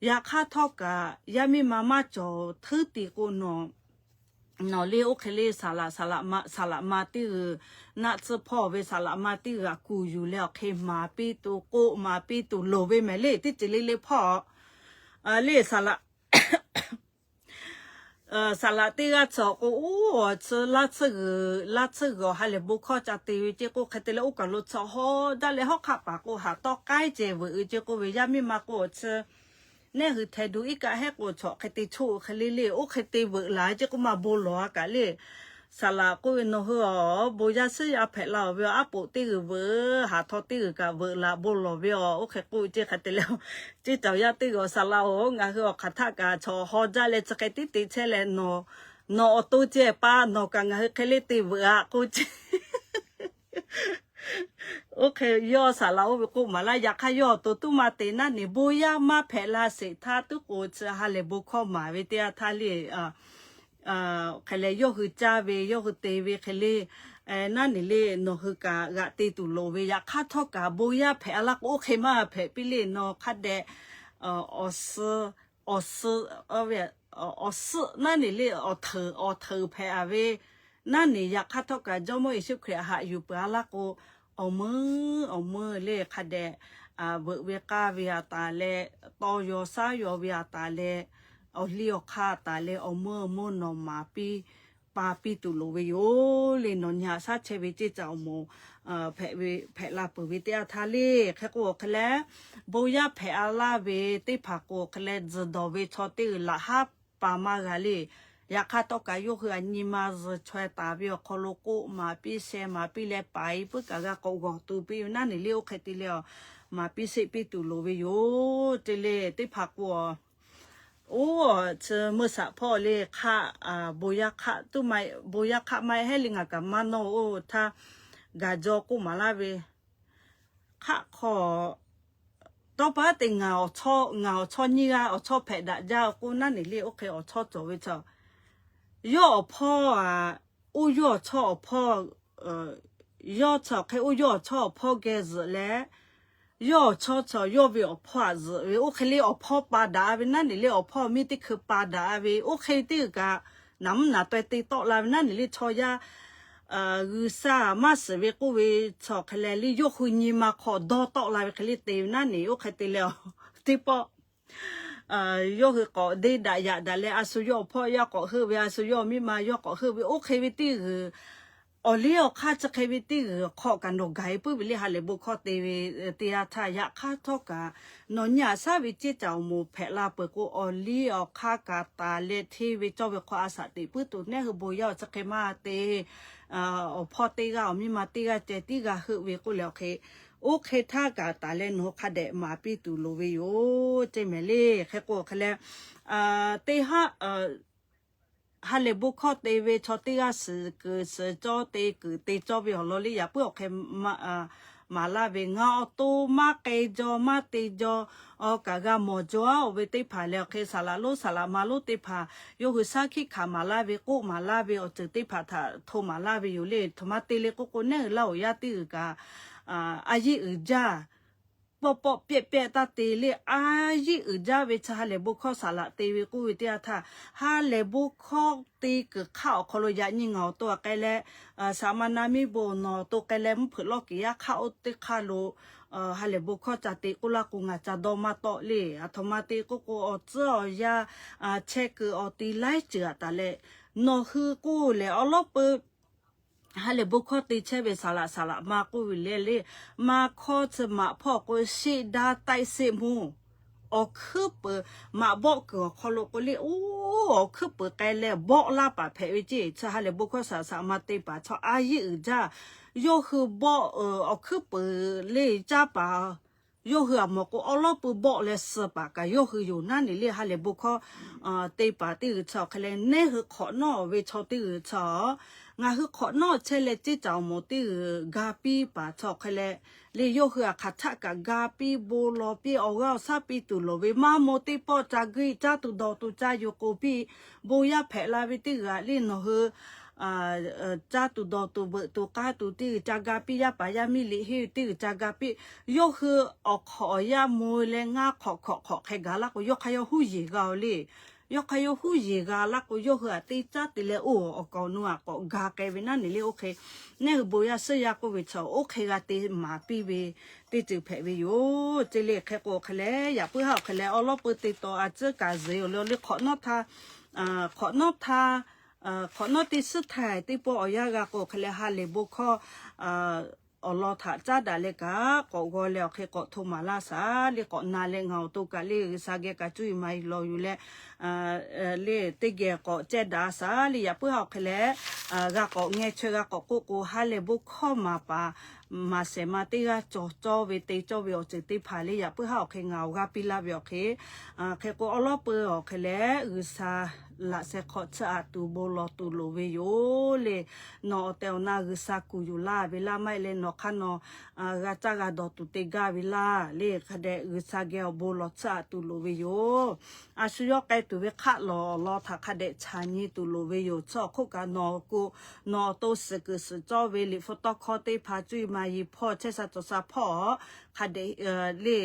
yaꞈ hk'aˇ htawˇ kaꞈ yaˇ miˇ ma maˇ cawˬ hteuˉ tiˍ k'o, nawˬ nawˬ le oˇ hk'e le saˍ laꞈ saˍ laꞈ ma teˇ g'uiˬ, naˆ tsuhˇ hpawˇ ve saˍ laꞈ ma teˇ g'uiˬ a kuˬ yuˬ leh awˬ hk'e maˍ piˇ tuˬ k'o, maˍ piˇ tuˬ loˍ ve mehˍ le. Teˇ ceuˬ le le hpawˇ le saˍ laꞈ saˍ laꞈ teˇ g'aˇ tcuh k'o, oˇ awˬ chi laˇ tsuhˇ g'uiˬ, laˇ tsuhˇ g'uiˬ awˬ ha lehˬ bon hkawˇ ca te ve ceˇ k'o, hk'e te leh oˇ kaˬ lo tcuh hawˉ daꞈ leh hawˉ hk'aˆ paˍ k'o, haˍ tawˆ k'aiˉ ceh veuꞈ ve ceˇ k'oˆ ve, yaˇ miˇ ma k'o awˬ chi neˇ hui hteh duˬ iˉ kaˆ hehˉ k'o, chaw hk'e te choˆ hk'e le le, oˇ hk'e te veuꞈ la ceˇ k'oˆ maˇ bon lawˬ a kaꞈ le. Saˍ laꞈ k'oˆ ve, nawˬ hui awˬ bon yaˇ suhˉ yaˇ hpehꞈ la oˬ ve, aˉ poꞈ teˇ g'uiˬ veuꞈ, haˍ htawˇ teˇ g'uiˬ kaꞈ veuꞈ la bon lawˬ ve awˬ, oˇ hk'e k'oˆ ve ceˇ. Hk'e te leh ceˇ caˍ yaˇ teˇ g'uiˬ saˍ laꞈ oˬ, ngaˬ hui awˬ hk'aˬ htaˆ kaꞈ chaw hawˉ jaˇ leh chi hk'e tiˉ te chehˇ leh, nawˬ awˬ to ceh pa nawˬ kaꞈ ngaˬ hui hk'e le te veuꞈ a k'oˆ ceˇ. Oˇ hk'e yawˇ saˍ laꞈ oˇ ve k'oˆ maˍ laˇ. Yaꞈ hk'aˇ yawˇ awˬ to tuˉ maˇ te naˉ neˬ bon yaˇ maˇ hpehꞈ la sheˍ htaˇ tuˉ k'o, chi ha lehˬ bon hkawˇ maˍ ve teˇ yanˇ htaˇ le hk'e leh yawˇ hui caˇ ve, yawˇ hui te ve hk'e le, naˉ neˬ le nawˬ hui kaꞈ g'aꞈ te tuˬ loˍ ve. Yaꞈ hk'aˇ htawˇ kaꞈ bon yaˇ hpehꞈ a laˇ k'o, oˇ hk'e maˇ hpehꞈ piˇ le nawˬ hk'a dehꞈ awˬ suhˍ, awˬ suhˍ, awˬ suhˍ naˉ neˬ le awˬ hteuˍ, awˬ hteuˍ hpehꞈ a ve naˉ neˬ. Yaꞈ hk'aˇ htawˇ kaꞈ Jawˇmawˇ Yeˍsuˆ Hkriꞈ haꞈ yuˬ peuˬ a laˇ k'o, awˬ meuˇ awˬ meuˇ le hk'a dehꞈ veuꞈ ve k'aˇ ve a taˍ leh, tawˇ yaw shaˉ yaw ve a taˍ leh, awˬ liˇ awˬ hk'aˇ a taˍ leh, awˬ meuˇ awˬ meuˇ nawˬ maˍ piˇ pa piˇ tuˬ loˍ ve yoˬ le. Nawˬ nyi haꞈ shaˉ chehˇ ve ceˇ caˍ awˬ moˍ hpehꞈ la peuˬ ve teˇ yanˇ htaˇ le. Hk'e k'o awˬ hk'e leh, bon yaˇ hpehꞈ a laˇ ve teˇ hpaˍ k'o awˬ hk'e leh, tzuhˬ dawˬ ve chaw teˇ g'uiˬ laꞈ haˉ pa maˇ g'a le. Yaꞈ hk'aˇ htawˇ kaꞈ yawˇ hui a nyi ma zuhˬ chaweh taˍ ve awˬ hk'aw lo k'oˆ maˍ piˇ sheh maˍ piˇ leh paiˍ puiˉ kaꞈ g'a k'awꞈ g'awˬ tu piˇ ve naˉ neˬ le oˇ hk'e te leh awˬ maˍ piˇ sheˆ piˇ tuˬ loˍ ve yoˬ. Te le teˇ hpaˍ k'o oˇ chi meuˇ shaꞈ hpawˇ le hk'aˆ, bon yaˇ hk'aˆ tuˉ ma, bon yaˇ hk'aˆ maˇ heˆ le ngaˬ kaꞈ maˇ nawˇ oˇ htaˇ gaˬ jaw k'oˆ maˍ laˇ ve hk'aˆ hk'aw tawˇ pa te ngaˬ awˬ chawˇ, ngaˬ awˬ chawˇ nyiˇ g'aˇ awˬ chawˇ hpehꞈ daꞈ jaˇ k'oˆ naˉ neˬ le oˇ hk'e awˬ chawˇ cawˬ ve chaw, yawˇ awˬ hpawˇ a, oˇ yawˇ awˬ chawˇ awˬ hpawˇ, yawˇ chi awˬ hk'e oˇ yawˇ awˬ chawˇ awˬ hpawˇ geh zuhꞈ leh, yawˇ awˬ chawˇ chaw yawˇ ve awˬ hpawˇ aꞈ zuhꞈ ve oˇ hk'e le awˬ hpawˇ pa daꞈ ve naˉ neˬ le awˬ hpawˇ miˇ teˇ hkui pa daꞈ ve oˇ hk'e teˇ g'uiˬ kaꞈ naˍ mvuhˇ naˍ taweh te tawˆ la ve naˉ neˬ le chaw yaˇ G'uiˬsha maˇ shiˍ ve k'oˆ ve chaw hk'e leh le yawˇ hui nyi ma hk'aw dawˇ tawˆ la ve hk'e le te ve naˉ neˬ oˇ hk'e te leh teˇ pawˆ yawˇ hui k'awꞈ deˇ daꞈ yaꞈ daꞈ leh a shu yawˇ awˬ hpawˇ yaˇ k'awꞈ heuˆ ve, a shu yawˇ miˇ ma yawˇ k'awꞈ heuˆ ve oˇ hk'e ve teˇ g'uiˬ awˬ liˇ awˬ hk'aˇ chi hk'e ve teˇ g'uiˬ awˬ hk'aw kaꞈ nawˬ gaˬ e puiˉ ve le ha lehˬ bon hkawˇ te ve teˇ yanˇ htaˇ. Yaꞈ hk'aˇ htawˇ kaꞈ nawˬ nyi haꞈ shaˉ ve ceˇ caˍ awˬ moˍ hpehꞈ la peuˬ k'o, awˬ liˇ awˬ hk'aˇ kaꞈ taˍ leh hteˇ ve cawˇ ve hk'aw a shaꞈ teꞈ puiˉ tuˬ neˇ hui bon yaˇ awˬ chi hk'e maˇ te, awˬ hpawˇ teˇ g'aˇ awˬ miˇ ma teˇ g'aˇ ceh tiˉ g'a heuˆ ve k'oˆ leh awˬ hk'e, oˇ hk'e htaˇ kaꞈ taˍ leh nawˬ hui hk'a dehꞈ maˍ piˇ tuˬ loˍ ve yoˬ ceˇ mehˍ le. Hk'e k'o awˬ hk'e leh teˇ haˉ ha lehˬ bon hkawˇ te ve chaw teˇ g'aˇ suhˍ kuiˬ suhˍ cawˇ te kuiˬ te cawˇ ve awˬ lawn le yaꞈ puiˉ awˬ hk'e maˍ laˇ ve, ngaˬ awˬ to maˇ k'ai jaw maˇ te jaw, awˬ kaꞈ g'a mawˬ jaw a oˬ ve teˇ hpaˍ leh awˬ hk'e saˍ laꞈ lonˉ saˍ laꞈ ma lonˉ teˇ hpaˍ yawˇ hui shaˉ hkiˆ hkanˍ maˍ laˇ ve k'oˆ maˍ laˇ ve awˬ ceuˬ teˇ hpaˍ htaꞈ hto maˍ laˇ ve yoˬ le. Htoꞈ ma te le k'oˆ k'o neˇ hui laˇ oˬ yaˇ teˇ g'uiˬ kaꞈ a yiˇ uiˍ jaˇ pawˆ pawˆ pehˇ pehˇ taˇ te le, a yiˉ uiˍ jaˇ ve chi ha lehˬ bon hkawˇ saˍ laꞈ te ve k'oˆ ve teˇ yanˇ htaˇ, ha lehˬ bon hkawˇ te kuiˬ hk'aˆ awˬ hk'aw lo yaꞈ nyi ngaˬ awˬ to a k'ai leh, saˍ ma na miˇ bon nawˬ awˬ to k'ai leh mvuhˇ hpeuꞈ lawˇ kiˍ yaˇ hk'aˆ oˇ teˇ hk'aˇ lo ha lehˬ bon hkawˇ ca te k'oˆ laˇ k'o, ngaˬ ca dawˇ maˇ tawˆ le. Aˬ htoꞈ ma te k'oˆ k'o, awˬ tcuhˉ awˬ yanˇ chehˇ kuiˬ awˬ ti laiˉ ceuˬ aꞈ taˍ leh, nawˬ hui k'oˆ lehˬ awˉ lawˉ peu ha lehˬ bon hkawˇ te chehˇ ve saˍ laꞈ saˍ laꞈ ma k'oˆ ve le le, maˇ hkawˇ chi maꞈ hpawˇ k'o, sheˆ daˇ taiˆ seˆ mvuhˇ awˬ hkuiˉ peuˍ maꞈ bawˆ kuiˬ awˬ hk'aw lo k'o le, oˇ awˬ hkuiˉ peuˍ k'ai leh bawˆ laˇ paˍ hpehꞈ ve ceˇ. Chi ha lehˬ bon hkawˇ saˍ saˍ ma te paˍ chaw a yiˉ uiˍ jaˇ. Yawˇ hui bawˆ awˬ hkuiˉ peuˍ le caˇ paˍ, yawˇ hui aˬ mawˬ k'o awˉ lawˉ peu bawˆ leh suh paˍ kaꞈ yawˇ hui yoˬ naˉ ne le ha lehˬ bon hkawˇ te paˍ teˇ g'uiˬ chi awˬ hk'e leh, neˇ hui hk'awꞈ nawˉ ve chaw teˇ g'uiˬ chi, ngaˬ hui hk'awꞈ nawˉ chehˇ leh ceˇ caˍ awˬ moˍ teˇ g'uiˬ ga piˇ paˍ chi awˬ hk'e leh, le yawˇ hui aꞈ hk'aˬ htaˆ kaꞈ ga piˇ bon lawˬ piˇ awˬ g'aˇ awˬ shaˉ piˇ tuˬ loˍ ve, maˇ maw teˇ pawˆ ca guˇ caˇ tuˬ dawˬ tuˬ ca yuˬ k'oˍ piˇ bon yaˇ hpehꞈ la ve teˇ g'uiˬ aꞈ le nawˬ hui caˇ tuˬ dawˬ tuˬ veuꞈ tuˬ k'aˇ tuˬ teˇ g'uiˬ ca ga piˇ, yaˇ paˍ yaˇ miˇ liꞈ henˇ ve teˇ g'uiˬ ca ga piˇ, yawˇ hui awˬ hk'awꞈ awˬ yaˇ mo leh ngaˇ hk'awꞈ hk'awꞈ hk'awꞈ hk'e gaˬ laˇ k'o, yawˇ hk'aˇ yawˇ huˉ yeˬ g'a-o le. Yawˇ hk'aˇ yawˇ huˉ yeˬ g'a laˇ k'o, yawˇ hui aꞈ teˇ caˉ te leh oˇ awˬ kaˍ awˬ nu aꞈ k'awꞈ ga k'ai ve naˉ ne le oˇ hk'e, neˇ hui bon yaˇ suhˉ yaˇ k'oˆ ve chaw oˇ hk'e g'a te maˍ piˇ ve teˇ ceuˬ hpehꞈ ve yoˬ. Ceˇ le hk'e k'o hk'e leh, yaꞈ puiˉ haˉ awˬ hk'e leh awˉ lawˉ peu te taw a ciˉ kaꞈ zuhˬ-e awˬ le awˬ le hk'awꞈ nawˉ htaˇ, hk'awꞈ nawˉ htaˇ, hk'awꞈ nawˉ teˇ suhˉ htaiˍ teˇ pawˆ awˬ yanˇ g'a k'o hk'e leh ha lehˬ bon hkawˇ awˬ lawn htaꞈ caˉ daꞈ leh kaꞈ k'awꞈ g'aw leh awˬ hk'e k'awꞈ hto maˍ laˇ shaˍ le. K'awꞈ na leh ngaˬ awˬ to kaꞈ le G'uiˬsha geh kaꞈ cuˇ yiˍ ma yiˍ lawˬ yuˬ leh le teˇ geh k'awꞈ cehˇ daꞈ shaˍ le. Yaꞈ puiˉ haˉ awˬ hk'e leh g'a k'awꞈ ngeh chaweh g'a k'awꞈ k'oˆ k'o, ha lehˬ bon hkawˇ maˍ paˍ maˍ shehˍ ma teˇ g'aˇ cawˬ cawˇ ve te cawˇ ve awˬ ceuˬ teˇ hpaˍ le. Yaꞈ puiˉ haˉ awˬ hk'e ngaˬ awˬ g'aˇ piˇ laˇ ve awˬ hk'e, hk'e k'o awˉ lawˉ peu awˬ hk'e leh G'uiˬsha laꞈ sheh hk'aw tsuhˇ aꞈ tuˬ bon lawˬ tuˬ loˍ ve yoˬ le. Nawˬ awˬ tehˬ awˬ na G'uiˬsha kuˬ yuˬ laˇ ve laˇ maˇ heˆ leh nawˬ hk'aˇ nawˬ g'a caˇ g'a dawˬ tuˬ te gaˇ ve laˇ le. Hk'a dehꞈ G'uiˬsha geh awˬ bon lawˬ tsuhˇ aꞈ tuˬ loˍ ve yoˬ. A shu yawˇ k'ai tuˬ ve hk'aˆ lawˬ awˬ lawn htaꞈ hk'a dehꞈ chaꞈ nyi tuˬ loˍ ve yoˬ. Chi awˬ hk'oˆ kaꞈ nawˬ k'o, nawˬ awˬ to suhˍ kuiˬ suhˍ cawˇ ve liꞈ hpu tawˇ hkawˇ teˇ hpaˍ cuˇ yiˍ ma yiˍ hpawˇ chehˇ sha cawˬ sha hpawˇ hk'a dehꞈ le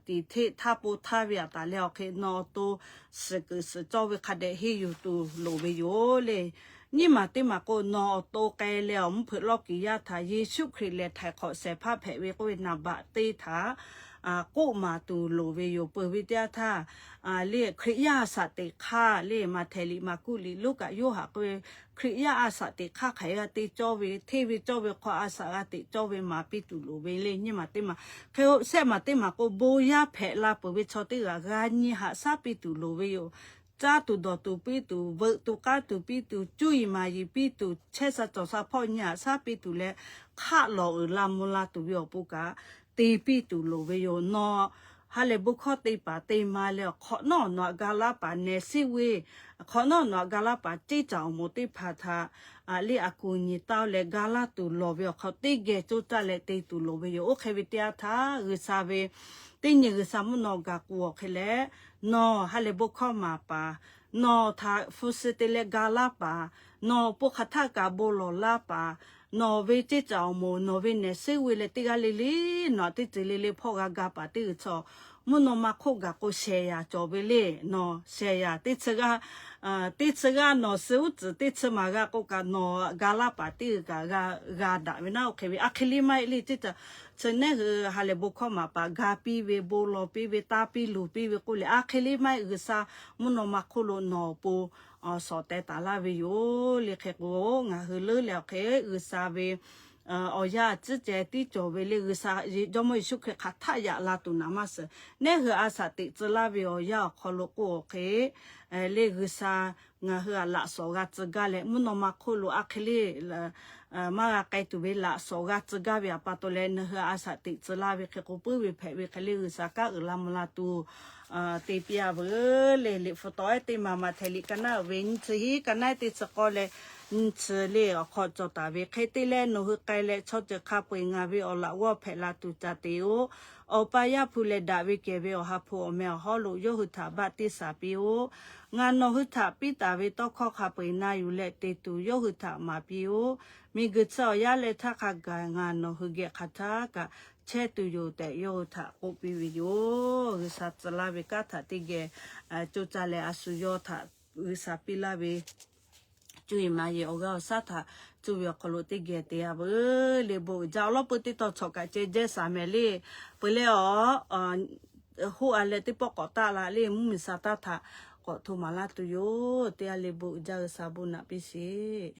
tiˍ hteˆ htaˇ po htaˇ ve aꞈ taˍ leh awˬ hk'e nawˬ awˬ to suhˍ kuiˬ suhˍ cawˇ ve hk'a dehꞈ henˇ yuˬ tuˬ loˍ ve yoˬ le. Nyiˇ maˬ teˇ maˬ k'o, nawˬ awˬ to k'ai leh awˬ mvuhˇ hpeuꞈ lawˇ kiˍ yaˇ htaꞈ Yeˍsuˆ Hkriꞈ lehˬ htaiˍ hk'awꞈ shehˍ hpaˇ hpehꞈ ve k'oˆ ve naˍ baꞈ teˇ htaꞈ k'oˆ maˍ tuˬ loˍ ve yoˬ. Peuˬ ve teˇ yanˇ htaˇ le Hkriꞈ yaˇ a shaꞈ teꞈ hk'aˇ le Maꞈhtehˍ liꞈ, Maˍkuˆ liꞈ, Luˉkaꞈ, Yoˇhanˬ k'oˆ ve Hkriꞈ yaˇ a shaꞈ teꞈ hk'aˇ hk'aˬ hk'e g'a te cawˇ ve, hteˇ ve cawˇ ve hk'aw a shaꞈ g'a teꞈ cawˇ ve maˍ piˇ tuˬ loˍ ve le. Nyiˇ maˬ teˇ maˬ hk'e, shehˆ maˬ teˇ maˬ k'o bon yaˇ hpehꞈ la peuˬ ve chaw teˇ g'aˇ g'a nyi haꞈ shaˉ piˇ tuˬ loˍ ve yoˬ. Caˇ tuˬ dawˬ tuˬ piˇ tuˬ, veuꞈ tuˬ k'aˇ tuˬ piˇ tuˬ, cuˇ yiˍ maˍ yiˍ piˇ tuˬ, chehˇ sha cawˬ sha hpawˇ nyi haꞈ shaˉ piˇ tuˬ leh, hk'aˆ lawˬ uiˍ la mvuh la tuˬ ve awˬ pon kaꞈ te piˇ tuˬ loˍ ve yoˬ. Nawˬ ha lehˬ bon hkawˇ te paˍ te ma leh awˬ hk'awꞈ nawˉ nawˬ aꞈ ga laˇ paˍ nehˬ seˉ ve, hk'awꞈ nawˉ nawˬ aꞈ ga laˇ paˍ ceˇ caˍ awˬ moˍ teˇ hpaˍ htaꞈ a le a kuˬ nyi taˇ leh ga laˇ tuˬ lawˬ ve awˬ hk'aw teˇ geh coˇ caˇ leh te tuˬ loˍ ve yoˬ. Oˇ hk'e ve teˇ yanˇ htaˇ G'uiˬsha ve teˇ nyi G'uiˬsha mvuhˇ naw gaˬ k'o awˬ hk'e leh, nawˬ ha lehˬ bon hkawˇ maˍ paˍ, nawˬ htaꞈ hpu shi te leh ga laˇ paˍ, nawˬ awˬ pon hk'aˬ htaˆ kaꞈ bon lawˬ laˇ paˍ, nawˬ ve ceˇ caˍ awˬ moˍ, nawˬ ve nehˬ seˉ ve leh teˇ g'aˇ le le, nawˬ teˇ ceuˬ le le hpawˇ g'a ga paˍ teˇ g'uiˬ chaw, mvuhˇ naw ma hk'oˆ gaˬ k'o shehˍ yaˍ cawˬ ve le. Nawˬ shehˍ yaˍ teˇ chi g'aˇ, teˇ chi g'aˇ nawˬ suh uˉ tcuhˍ teˇ chi maˬ g'a k'o kaꞈ nawˬ ga laˇ paˍ teˇ g'uiˬ kaꞈ g'a daꞈ ve naˉ oˇ hk'e ve a hk'e le maˇ heˆ le. Teˇ ceuˬ chi nehˉ hui ha lehˬ bon hkawˇ maˍ paˍ ga piˇ ve, bon lawˬ piˇ ve, taˇ piˇ luˬ piˇ ve k'oˆ leh a hk'e le maˇ heˆ. G'uiˬsha mvuhˇ naw ma hk'oˆ lo nawˬ awˬ pon awˬ shawˍ teh taˍ laˇ ve yoˬ le. Hk'e k'o, ngaˬ hui leuˉ leh awˬ hk'e G'uiˬsha ve awˬ yanˇ a ciˉ ceh tiˉ cawˬ ve le. G'uiˬsha Jawˇmawˇ Yeˍsuˆ Hkriꞈ hk'aˬ htaˆ yaꞈ la tuˬ naˍ maˇ suhˍ. Nehˉ hui a shaꞈ teꞈ tcuh laˇ ve awˬ yanˇ awˬ hk'aw lo k'o awˬ hk'e le G'uiˬsha ngaˬ hui a laꞈ shawˍ g'a tcuh gaˇ leh mvuhˇ naw ma hk'oˆ lo a hk'e le maˇ g'a k'ai tuˬ ve laꞈ shawˍ g'a tcuh gaˇ ve aꞈ pa taw leh, ngaˬ hui a shaꞈ teꞈ tcuh laˇ ve hk'e k'o puiˉ ve hpehꞈ ve hk'e le G'uiˬsha kanˉ uiˍ la mvuh la tuˬ te piˇ a veuˬ le. Liꞈ hpu tawˆ ehˉ teˇ maˬ Maꞈhtehˍ liꞈ ka naˉ uiˍ ve nyiˇ chi hiˉ, ka naˉ ehˉ teˇ chi k'awˇ leh nyiˇ chi le awˬ hk'aw cawˬ taˍ ve hk'e te leh, nawˬ hui k'ai leh chaw ceuˬ hk'a peu-eˬ ngaˬ ve awˬ laꞈ g'awˇ hpehꞈ la tuˬ ca te-oˬ. Awˬ pa Yaˇ hpu leh daꞈ ve kehˬ ve Awˬ ha hpu awˬ meh awˬ hawˉ lo yawˇ hui htaꞈ baˆtiˆsaˬ piˇ-oˆ. Ngaˬ nawˬ hui htaꞈ piˇ taˍ ve tawˇ hkawˇ hk'a peu-eˬ na yuˬ leh te tuˬ yawˇ hui htaꞈ maˍ piˇ-oˆ. Miˬguiˬ chi awˬ yaˇ leh htaˇ hk'a gaˬ ngaˬ nawˬ hui geh hk'aˬ htaˇ kaꞈ chehˇ tuˬ yoˬ tehꞈ yawˇ hui htaꞈ k'oˆ piˇ ve yoˬ. G'uiˬsha tcuh laˇ ve kanˉ htaꞈ teˇ geh co caˇ leh a shu yawˇ htaꞈ G'uiˬsha piˇ laˇ ve cuˇ yiˍ maˍ yiˍ awˬ g'aˇ awˬ shaˉ htaꞈ cuˇ ve awˬ hk'aw lo teˇ geh te a veuˬ le. Bon uiˍ jaˇ. Awˬ lawˉ peu teˇ tawn chawꞈ kaꞈ ceh jehˇ shaˍ mehˍ le. Peuˬ leh awˬ hoˆ a leh teˇ pawˆ k'awꞈ taˆ la le. Mvuhˇmiˬ Saˍtanˍ htaꞈ k'awꞈ hto maˍ laˇ tuˬ yoˬ. Teˇ g'aˇ le bon uiˍ jaˇ. G'uiˬsha bon naꞈ piˇ sheˍ.